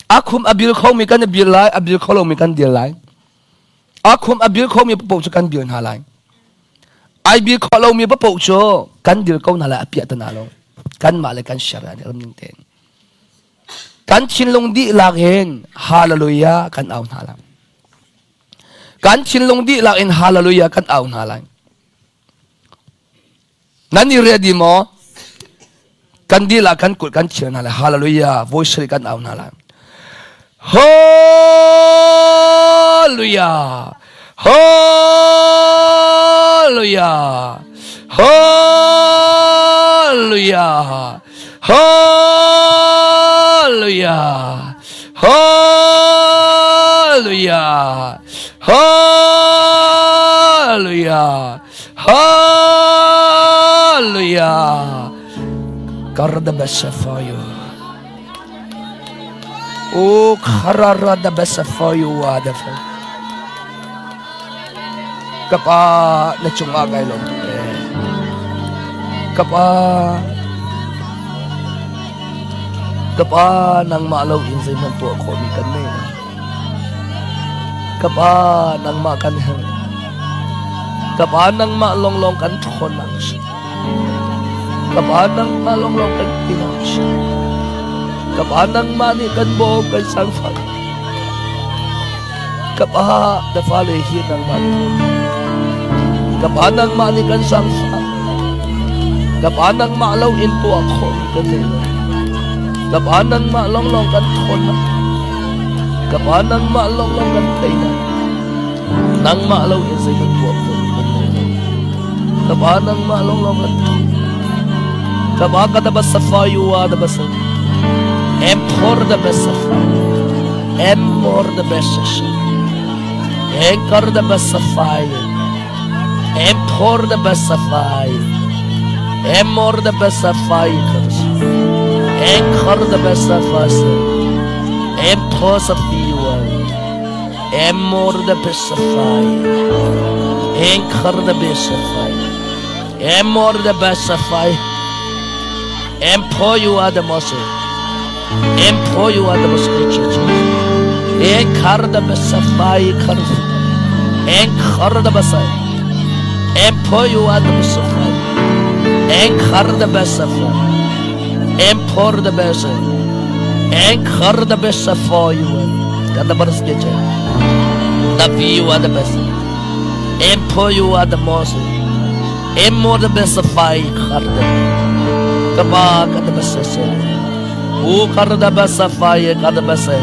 A khum a bil khomi kan i bil lai, a bil kho lomi kan dil lai. A khum a bil khomi paoh cu kan bil hna lai. Ai bil khawh lomi paoh cu kan dil ko hna lai a piah ta lo. Kanmah le kan share ram ning tein. Kan thinlung dihlak in hallelujah kan au hna lai. Kan thinlung dihlak in hallelujah kan au hna lai. Nan i ready maw? Kan dihlak kan kut kan thir hna lai. Hallelujah. Voice kan au hna lai. Hallelujah. Hallelujah. Hallelujah. Hallelujah. Hallelujah. Hallelujah. Hallelujah. God the best for you. Oh, kharara the best for you wonderful. Kapa na cungah kai lawm tuk e. Kapa Kapa nangmah lo in zeihmanh tuah khawhmi kan nei lo. Ka Pa, nangmah kan herh. Ka Pa, nangmah lawnglawng kan ṭhawnnak a si. Ka Pa, nangmah lawnglawng kan tinak a si. Ka Pa, nangmah nih kan bawm, kan sangfak. Ka Pa, na fale hi nangmah nih. Ka pa nangmah nih kan zaangfah. Ka pa nangmah lo in tuah khawhmi kan nei lo. Ka pa nangmah lawnglawng kan thawnnak. Ka pa nangmah lawnglawng kan teinak. Nangmah lo in zei kan tuah khawhmi kan nei lo. Ka pa nangmah lawnglawng kan thawn. Ka pa ka da basafa you are the best. Empower the best. Empower the best. Anchor the Basafai. Empower the Basafai. Emor the Basafai. Anchor the Basafas. Emposafiwa. Emor the Basafai. Anchor the Basafai. Emor the Basafai. Empower you are the most. Empower you are the most. Anchor the Basafai. Anchor the Basafai. Empower you are the Basafai. Anchor the Basafai. Empower the Basafai. Anchor the Basafai you. Kata baras ke The you are the best. Empower you are the most. Emor the Basafai kharda. Kaba kata basasa. U kharda basafai kharda basa.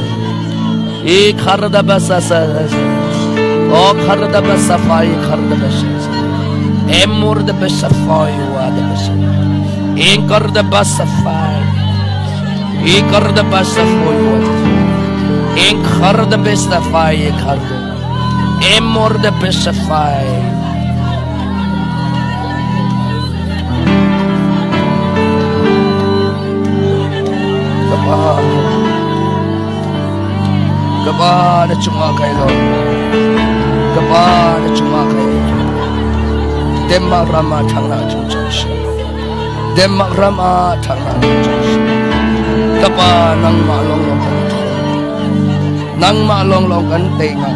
E kharda basasa. O kharda basafai kharda basasa. Emor the basafai you are the best. Anchor the basafai. Anchor the basafai you are. Anchor the basafai kharda. Emor the basafai. Ka pa, ka pa na cungah kai lo. Ka pa na cungah kai. Denmark ram ah thang na chung cang si. Denmark ram ah thang na chung cang si. Ka pa nangmah lawnglawng kan thawn. Nangmah lawnglawng kan tei nga.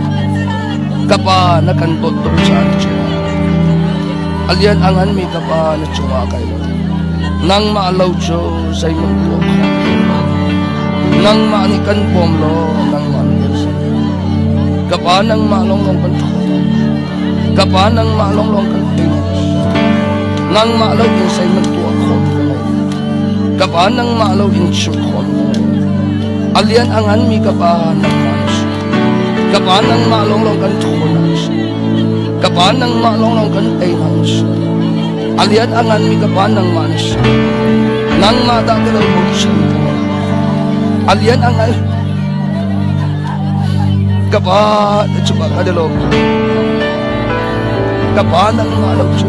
Ka pa na kan dawt tuk caan cungah. A lian a nganmi ka pa na cungah kai lo. Nangmah lo cu zeihmanh tuah khawh Nangmah nih kan bawm law nangmah nih kan si. Ka pa nangmah lawnglawng kan ṭhawn. Ka pa nangmah lawnglawng kan tei. Nangmah lo in zeihmanh tuah khawh ka ngei. Ka pa nangmah lo in chim khawh ka ngei. A lian a nganmi ka pa nangmah na si. Ka pa nangmah lawnglawng kan ṭhawn na si. Ka pa nangmah lawnglawng kan tei na si. A lian a nganmi ka pa nangmah na si. Nangmah dah ka lo bochan ka ngei. A lian a ngan ka pa na cungah ka lawm. Ka pa nangmah lo cu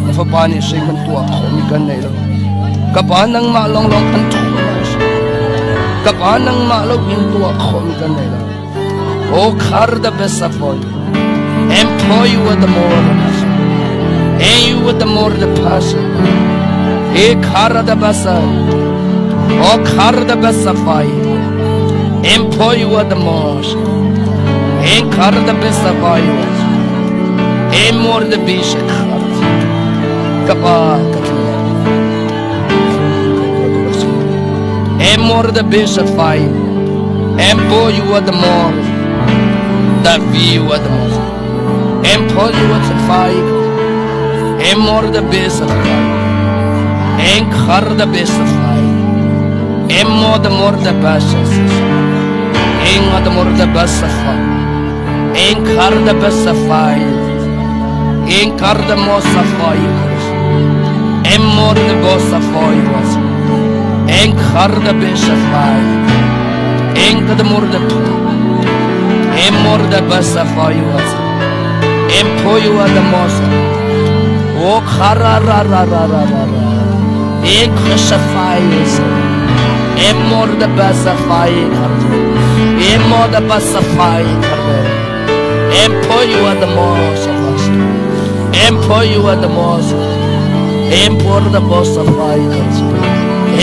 na fapa nih sei kan tuah khawhmi kan nei lo. Ka pa nangmah lawnglawng kan ṭhawn na si. Ka pa nangmah lo in tuah khawhmi kan nei lo. O khar the best of all. Employ you with the more than us. And you with the more the person. E khar the best. O khar the best of all. Employ you with the most. And khar the best of all. And more the best. Ka pa ka And more the best of five. And pour you are the more. The view are the most. And pour you are the five. And more the best of five. And khar the best of five. And more the more the best. And the more the best of five. And khar the best of five. And khar the most of five. And more the boss of five. And khar the best of five. And the more the and more the best of five. And pour you are the most. Oh, khara ra ra ra ra ra ra. And crucifies. And more the best of five. And more the best of five. And pour you are the most of us. And pour you are the most. And pour the boss of fire.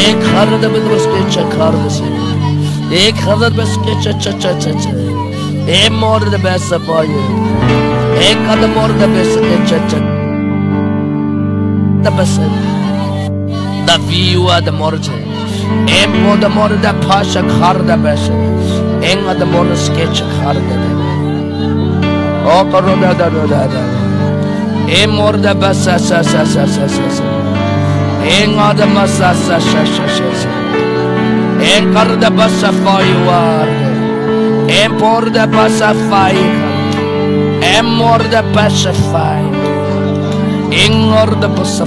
And khara the best khara the E khara the best cha cha cha cha cha. E more the best of you. E khara more the best cha cha. The best. The view are the more. E more the more the pasha khara the best. Enga the more sketch khara the. O karo da da da da da. Emor da basa sa sa sa sa sa sa. Enga da masa sa sa sa sa sa. Enkar da basa fai war. Empor da basa fai. Emor da basa fai. Ingor da basa.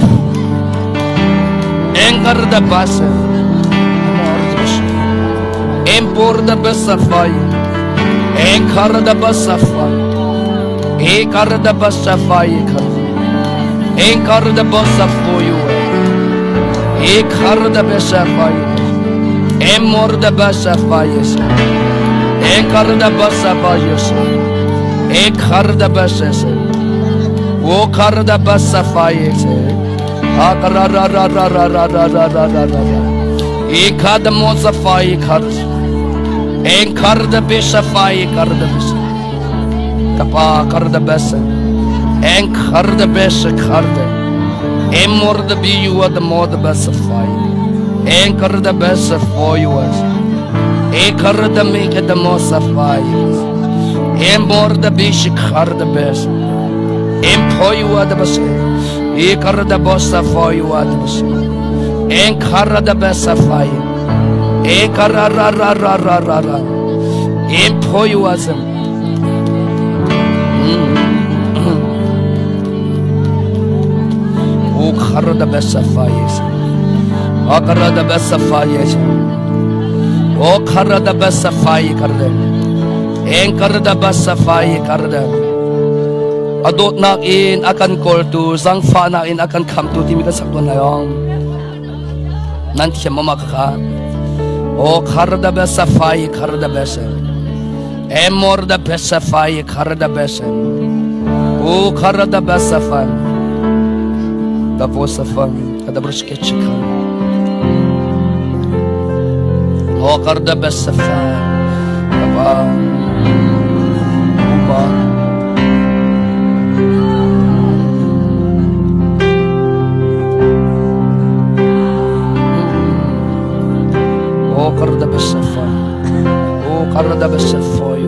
Enkar da basa. Emor da basa. Empor da basa fai. Enkar da basa fai. Ekar da basa fai kar. Enkar da basa foyu. Ekar da basa fai. Emor da basa fai. Ekar da basa fai. Ekar da basa. O kar da basa fai. Akara ra ra ra ra ra ra ra ra ra ra ra. Ekad mosa fai kar. Enkar da besa fai kar da besa. Kapa kar da besa. Enkar da besa kar da. Emor da biu da mod besa fai. Enkar da besa foi was. Ekar da meke da mosa fai. Emor da bish kar da besa. Empoyu da besa. Ekar da bosa foi wa da besa. Enkar da besa fai. Ekar ra ra ra ra ra ra ra. Empoyu azam. O khar da besa fai. Akar da besa fai. O khar da besa fai kar da. Enkar da besa fai kar da. Adawtnak in a kan kawltu, zangfahnak in a kan khamtu timi kan sak tawn lai ong. Nan thiam ma kha. O khar da besa fai khar da besa. Emor da besa fai khar da besa. O khar da besa fai. Da vosa fai. Kada bruske chika. O khar da besa fai. Kapa. Upa. O khar da besa fai. O khar da besa fai.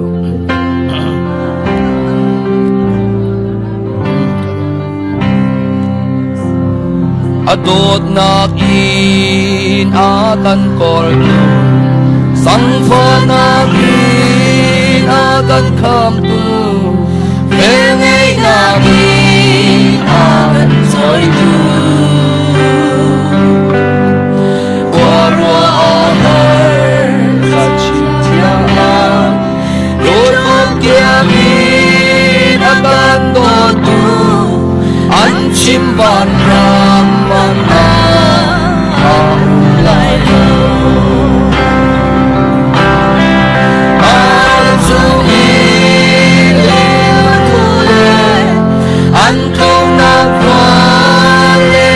A dawtnak in a kan kawltu, zangfahnak in a kan khamtu, velngeihnak in a kan cawitu. Khuaruah a har ka chim thiang ah, dawt tiam in a kan dawtu, an chim vanram mang ah a um lai lo. Vancung in lengthu le an tlungnak khua le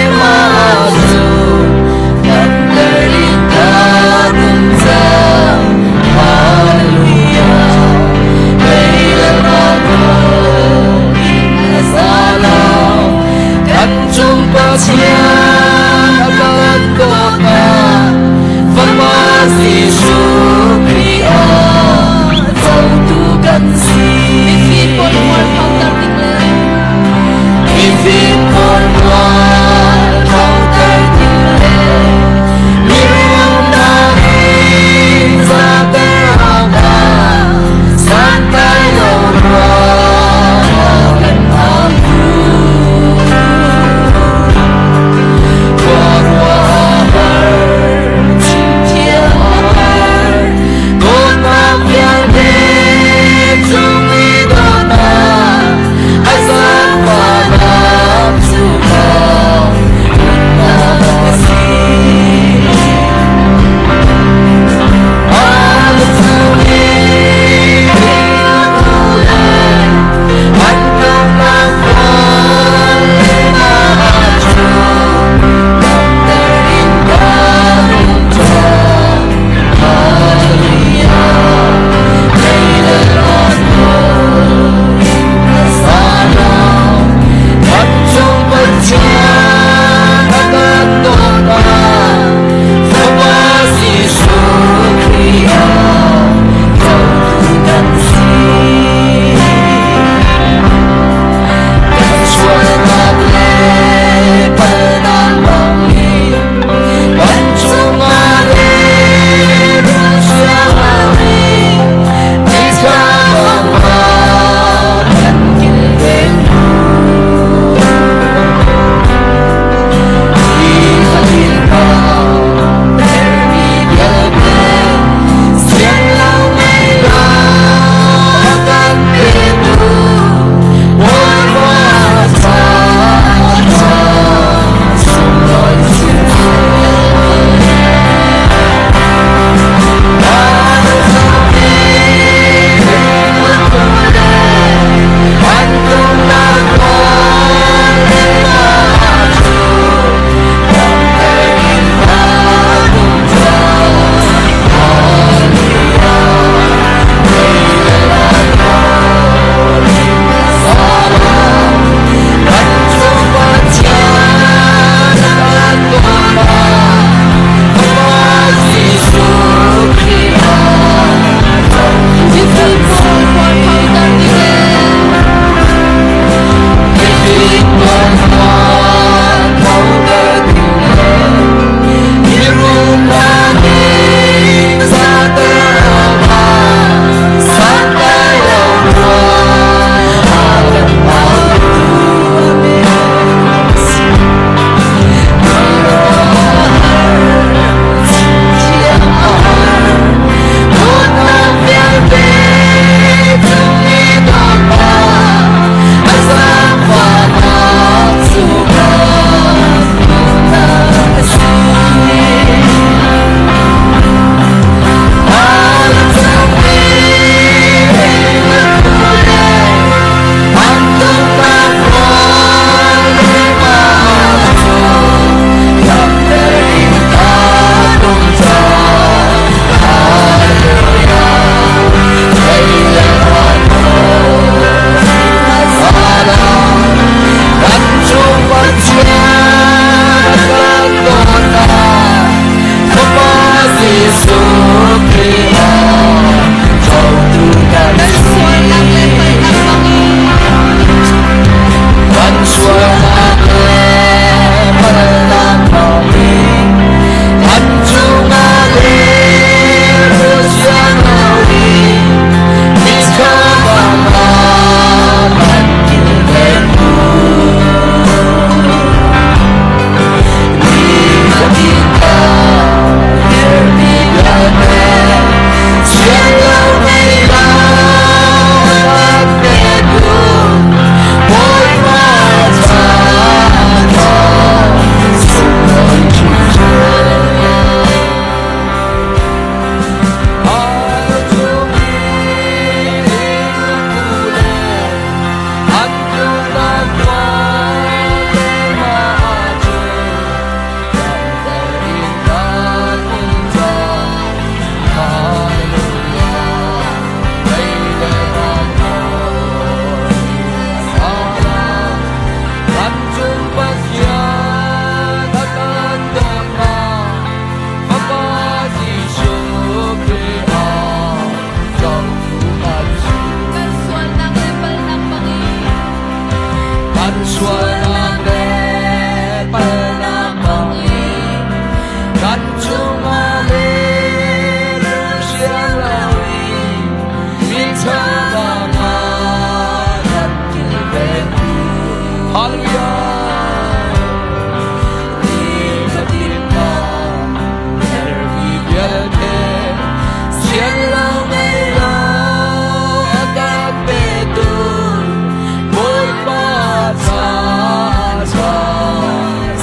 Sualnak le palnak bangin kan cungah lehrulh siang loin miṭha bangah kan kilvengtu. Hallelujah! Nifatin herhmi vialte sian lo ngei lo a kan petu Bawipa ca ca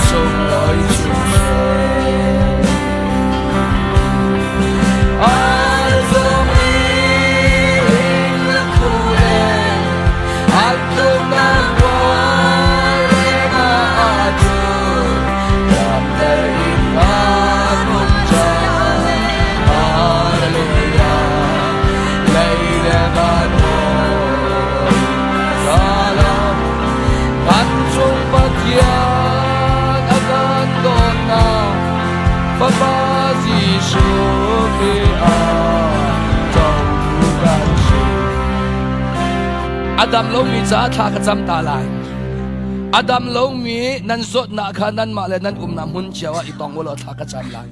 sunglawi siseh. Al zong in na khu le an tluknak rual lengah ah cun ramler in kan um cang. Hallelujah. Lei le van salam kan cung Pathian a kan dawtnak Fapa Jesuh Khrih ah cotu kan si. A dam lomi caah thla ka cam ta lai. A dam lomi nan zawtnak kha nanmah le nan umnak hmun cio ah i tong u law thla ka cam lai.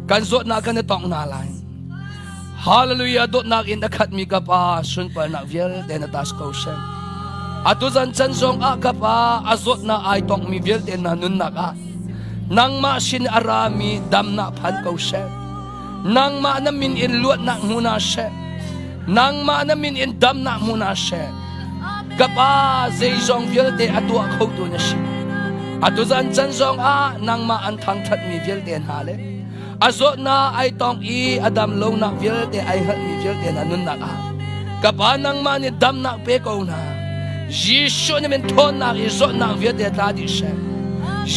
Kan zawtnak kan i tong hna lai. Hallelujah dawtnak in a khatmi ka pa sunparnak vialte na tas ko seh. Atu zan chan zong ah ka pa a zawtnak ai tongmi vialte na nunnak ah nangmah sin a rami damnak phan ko seh. Nangmah na min in luatnak hmu na seh. Nangmah na min in damnak hmu na seh. Ka pa zeizong vialte a tuah khotu na si. Atu zan chan zong ah nangmah an thangthatmi vialte hna le a zawtnak ai tong i a dam lonak vialte ai hngalhmi vialte hna nunnak ah ka pa nangmah nih damnak pe ko hna. Jesuh nih min thawnnak in zawtnak vialte tla dih seh.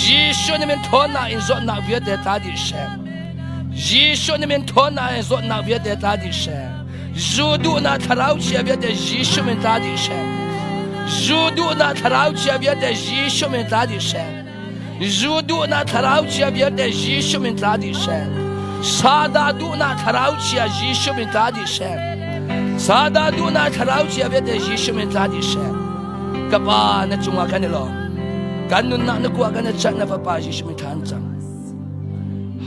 Jesuh nih min thawnnak in zawtnak vialte tla dih seh. Jesuh nih min thawnnak in zawtnak vialte tla dih seh. Zu duhnak thlarau chia vialte Jesuh min tla dih seh. Zu duhnak thlarau chia vialte Jesuh min tla dih seh. Zu duhnak thlarau chia vialte Jesuh min tla dih seh. Sada duhnak thlarau chia Jesuh min tla dih seh. Sada duhnak thlarau chia vialte Jesuh min tla dih seh. Ka pa na cungah kan i lawm. Kan nunnak na kuah kan i chanh na fapa Jesuh min thla an cam.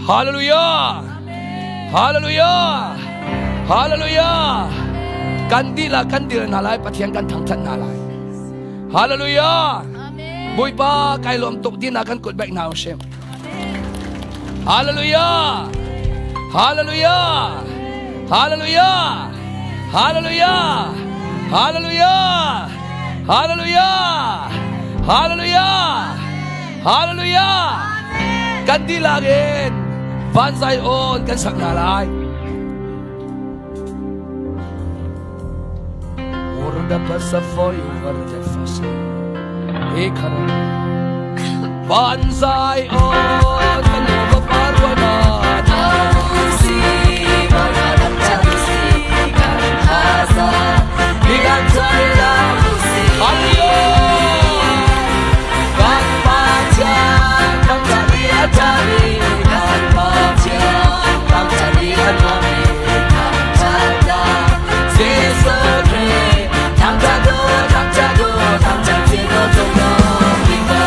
Hallelujah! Hallelujah! Hallelujah! Kan dihlak kan dir hna lai Pathian kan thangthat hna lai. Hallelujah! Bawipa kai lawm tuk dina kan kut baik hna usih. Hallelujah! Hallelujah! Hallelujah! Hallelujah! Hallelujah! Hallelujah! Hallelujah! Hallelujah! Kan dihlak in van Zion kan sak hna lai. Urda pasafoi varde fasa e khara Van Zion kan va parwana si si kan hasa bigan la si Kan Pathian kan cani a cani kan Pathian kan cani a nuami kan chanda Jesuh Khrih thangthat u thangthat u thangthat chin u cung nung bik ko.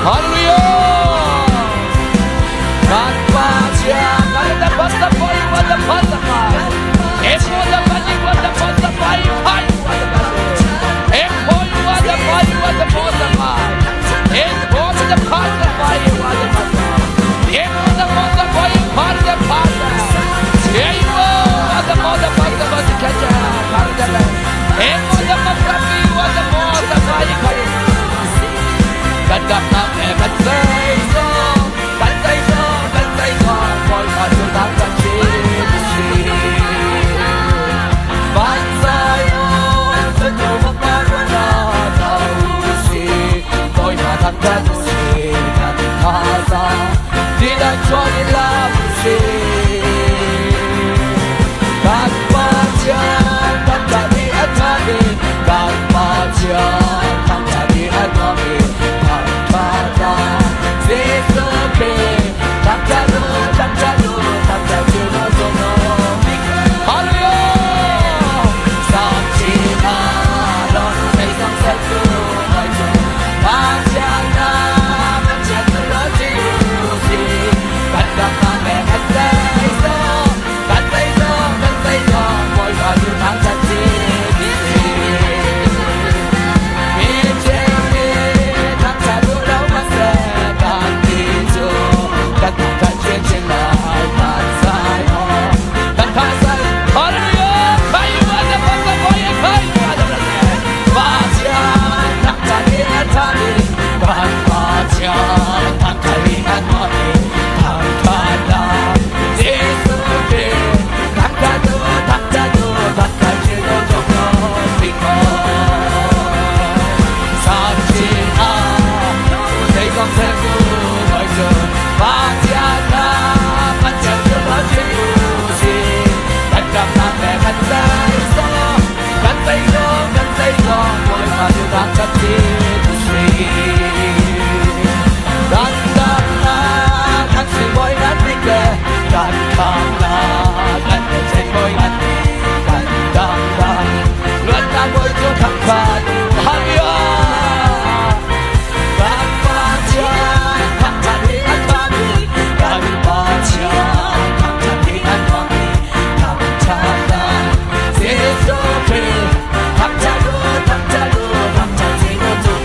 Hallelujah! Kan Pathian, kan da pasta pai wa da pasta pai. Emo da pai wa da pasta pai pai wa da pasta. Emo wa da pai wa da pasta pai. Emo da pasta pai wa da pasta. Emo da pasta pai pai da pasta. Emo wa da pasta pasta pasta kacha pai da. Emo da pasta pai wa da pasta pai pai. Kan dap nak e kan sei so, kan sei so, kan sei so, Bawipa cu thangṭhat si. Van sai on, cu fapa ruana tho si, Bawipa thangṭhat si, kan thazaang, dihlak chuak in lam si. Kan Pathian thangṭhat i a ṭhami, kan Pathian thangṭhat i a nuammi, thangṭhat Jesuh Khrih, thangṭhat u, thangṭhat u, thangṭhat cu na zung Hallelujah! Samchin ah lon zeizong sertu Bawi cu Pathian na Pathian cu lo ci u si. Kan dam le kan zeizong, kan zeizong, kan zeizong, Bawipa cu thangṭhat si. Mi cheu nih thangṭhat duh lo hmaseh kan ti cu kan thangṭhat chinchin lai kan sai aw kan tha sai. Hallelujah! Kai wa da pa pa pa ye kai wa da Pathian thangṭhat i a ṭhami kan Pathian thangṭhat i a nuammi thangṭhatnak Jesuh Khrih thangṭhat u, thangṭhat u, thangṭhat chin u cung bik Samchin ah zeizong sertu Bawi cu Pathian na Pathian cu lo chin u si. Kan damnak le kan zeizong, kan zeizong, kan zeizong, Bawipa cu thangṭhat chin u si. Kan damnak kan sibawi ngan bik le kan khamnak kan bawi ngan bik kan damnak luatnak Bawi cu thangṭhat u. Hallelujah! Kan Pathian thangṭhat i a ṭhami, kan Pathian thangṭhat i a nuammi, thangṭhatnak Jesuh Khrih thangṭhat u, thangṭhat u, thangṭhat chin u.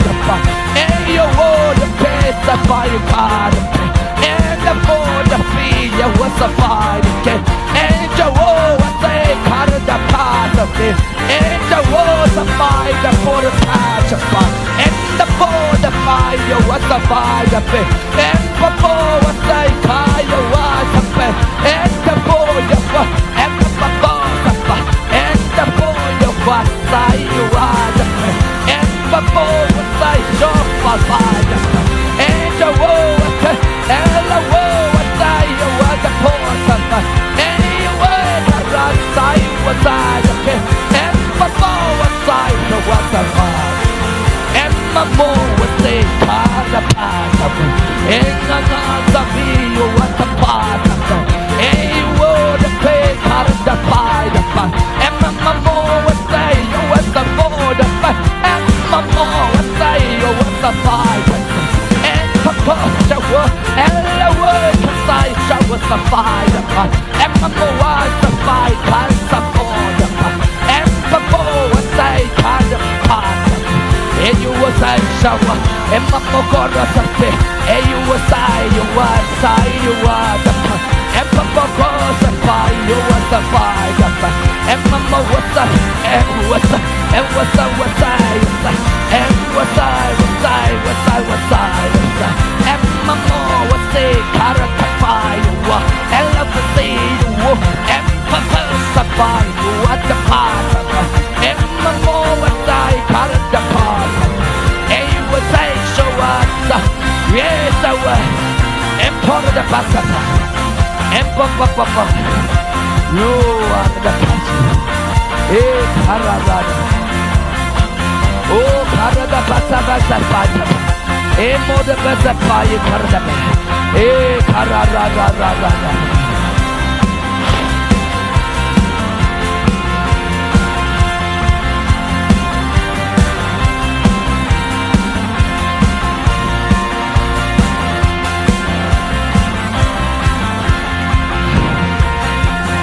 the pa e yo wo the pe sa pa yu ka the pe e the po the fi ya wa sa pa the ke e jo wo wa se ka the pa the pe e jo wo sa pa the po the pa cha pa e the po the pa yo wa sa pa the pe e pa po wa se ka yo wa sa pe e the po yo wa e pa po sa pa e the po yo wa sa yo wa the pe e pa po wa sa yo pa pa the pe e jo wo wa te e la wo wa sa yo wa the po sa pa e yo wa ta ra sa yo wa sa the pe e pa po wa sa yo wa sa pa e ma mo wa se ka da pa sa pa e nga nga sa mi yo wa sa pa sa pa e wo the pe ka da pa da pa e ma ma mo wa sa yo wa sa mo da pa e ma mo wa sa yo wa sa pa da pa e pa pa sa wa e la wa ka sa sa wa sa pa da pa e ma mo wa sa pa ka sa mo da pa e pa po wa sa ka da pa sa e you wa sa sa wa e ma mo ko ra sa pe e you wa sa you wa sa you wa da pa e pa po ko sa pa you wa sa pa da pa e ma mo wa sa e wa sa e wa sa wa sa sa e wa sa wa sa wa sa wa sa wa sa e ma mo wa se ka ra ta pa you wa e la fa se you wa e pa pa sa pa you wa da pa sa pa e ma mo wa sa ka ra da pa sa e wa sa so wa sa yes I wa e po da pa sa pa e pa pa pa pa you are the pastor e karada o karada pa sa pa sa pa sa e mo da pa sa pa ye karada pa e karada ra ra ra ra.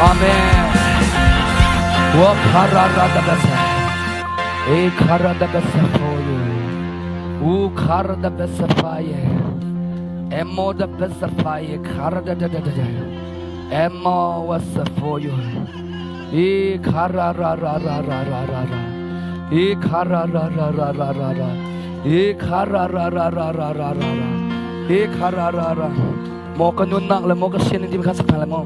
Amen. Wa karada basa. E karada basa for you. U karada basa fire. Emo da basa fire. Karada da da da da. Emo wasa for you. E kara ra ra ra ra ra ra ra. E kara ra ra ra ra ra ra. E kara ra ra ra ra ra ra ra. E kara ra ra. Mo ka nunnak le mo ka sin in kan sak le mo.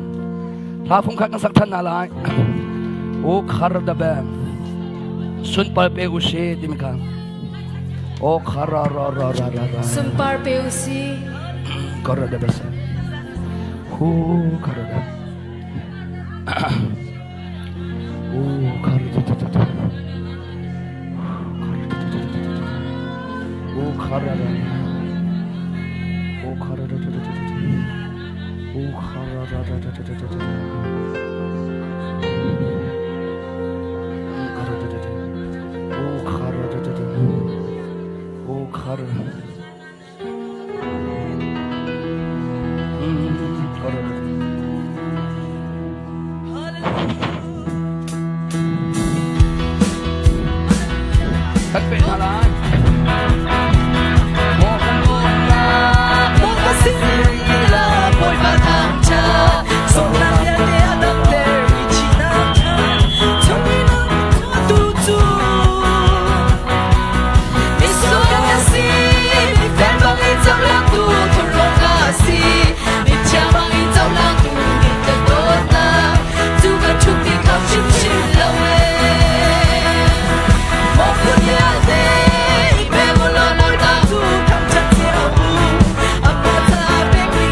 Hla phung khat kan sak than na lai. O khar da ba. Sunpar pe u she ti mi kha. O khara ra ra ra ra ra. Sunpar pe u si. Kara da ba sa. Hu khara da. O khara da da da da. Khara da da da da da. O khara da. O khara da da da da da. O khara da da da da da da. Khara da da da. O khara da da da. O khara. Khara da. Kan pe na lai. Mo kan Mo ka sin la Bawipa thangṭhat sualnak vialte a damter mi thihnak khan chungin atu cu misual ka si mifel bangin cohlangtu thurhnawm ka si mithiang bangin cohlangtu nih ka dawtnak cu ka ṭhut ti kho hrimhrim lo ee maw phun vialte i pe mu law Bawipa cu thangṭhat cio u amah caah pekmi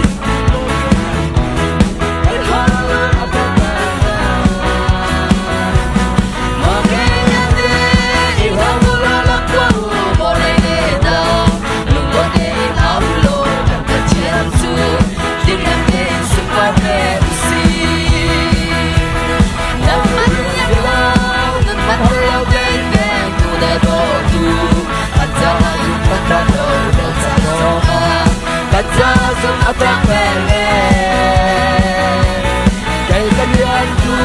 Kei kan rian cu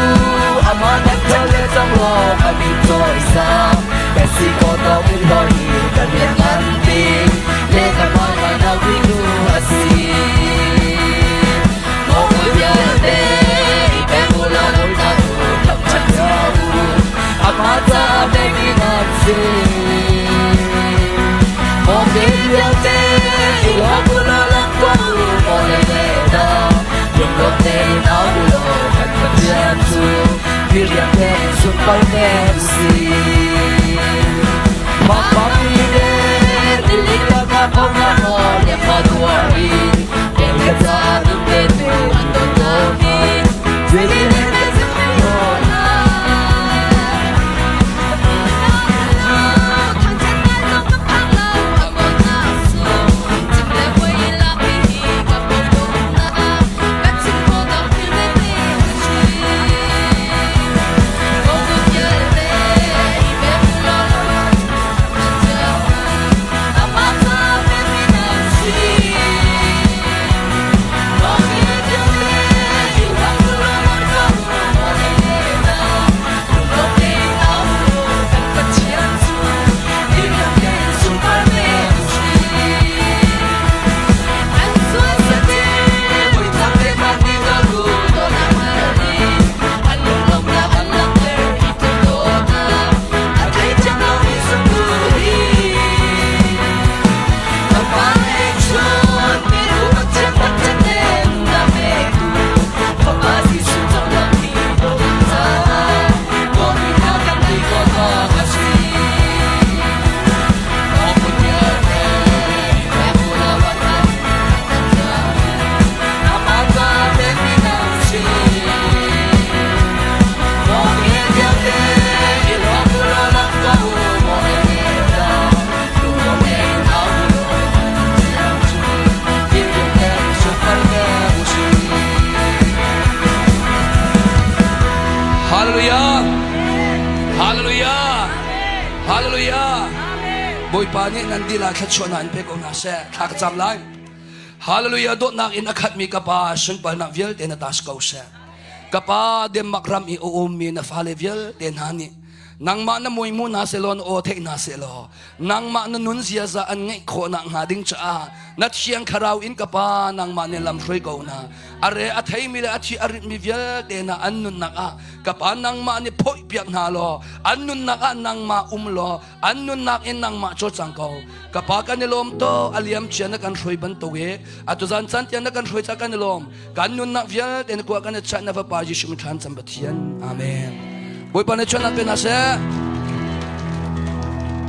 amah kan ṭhal le cang law kan i cawisang kan si ko tawng in lor hi kan rian ngan. Diriam sunparnak si. Hallelujah! Hallelujah! Hallelujah! Bawipa nih nan dila thluachuahnak in pe ko hna seh. Thla ka cam lai. Hallelujah! Dawtnak in a khatmi ka Pa sunparnak vialte na tas ko seh. Ka Pa Denmark ram i a ummi na fale vialte hna nih nangmah na mui hmu hna sehlaw na aw theih hna sehlaw nangmah na nun ziaza an ngeih khawh nak hnga ding caah na thiang thlarau in ka Pa nangmah nih lam hruai ko hna. A re a theimi le a thi a ritmi vialte hna an nunnak ah ka Pa nangmah nih phoih piak hna law an nunnak ah nangmah um law an nunnak in nangmah cawlcang ko. Ka Pa, kan i lawm to. A liam cia na kan hruai bantuk i atu zan caan tiang na kan hruai ca kan i lawm. Kan nunnak vialte na kuah kan i chanh na Fapa Jesuh min thlan cam Pathian. Amen. Bawipa na chuan pe na seh.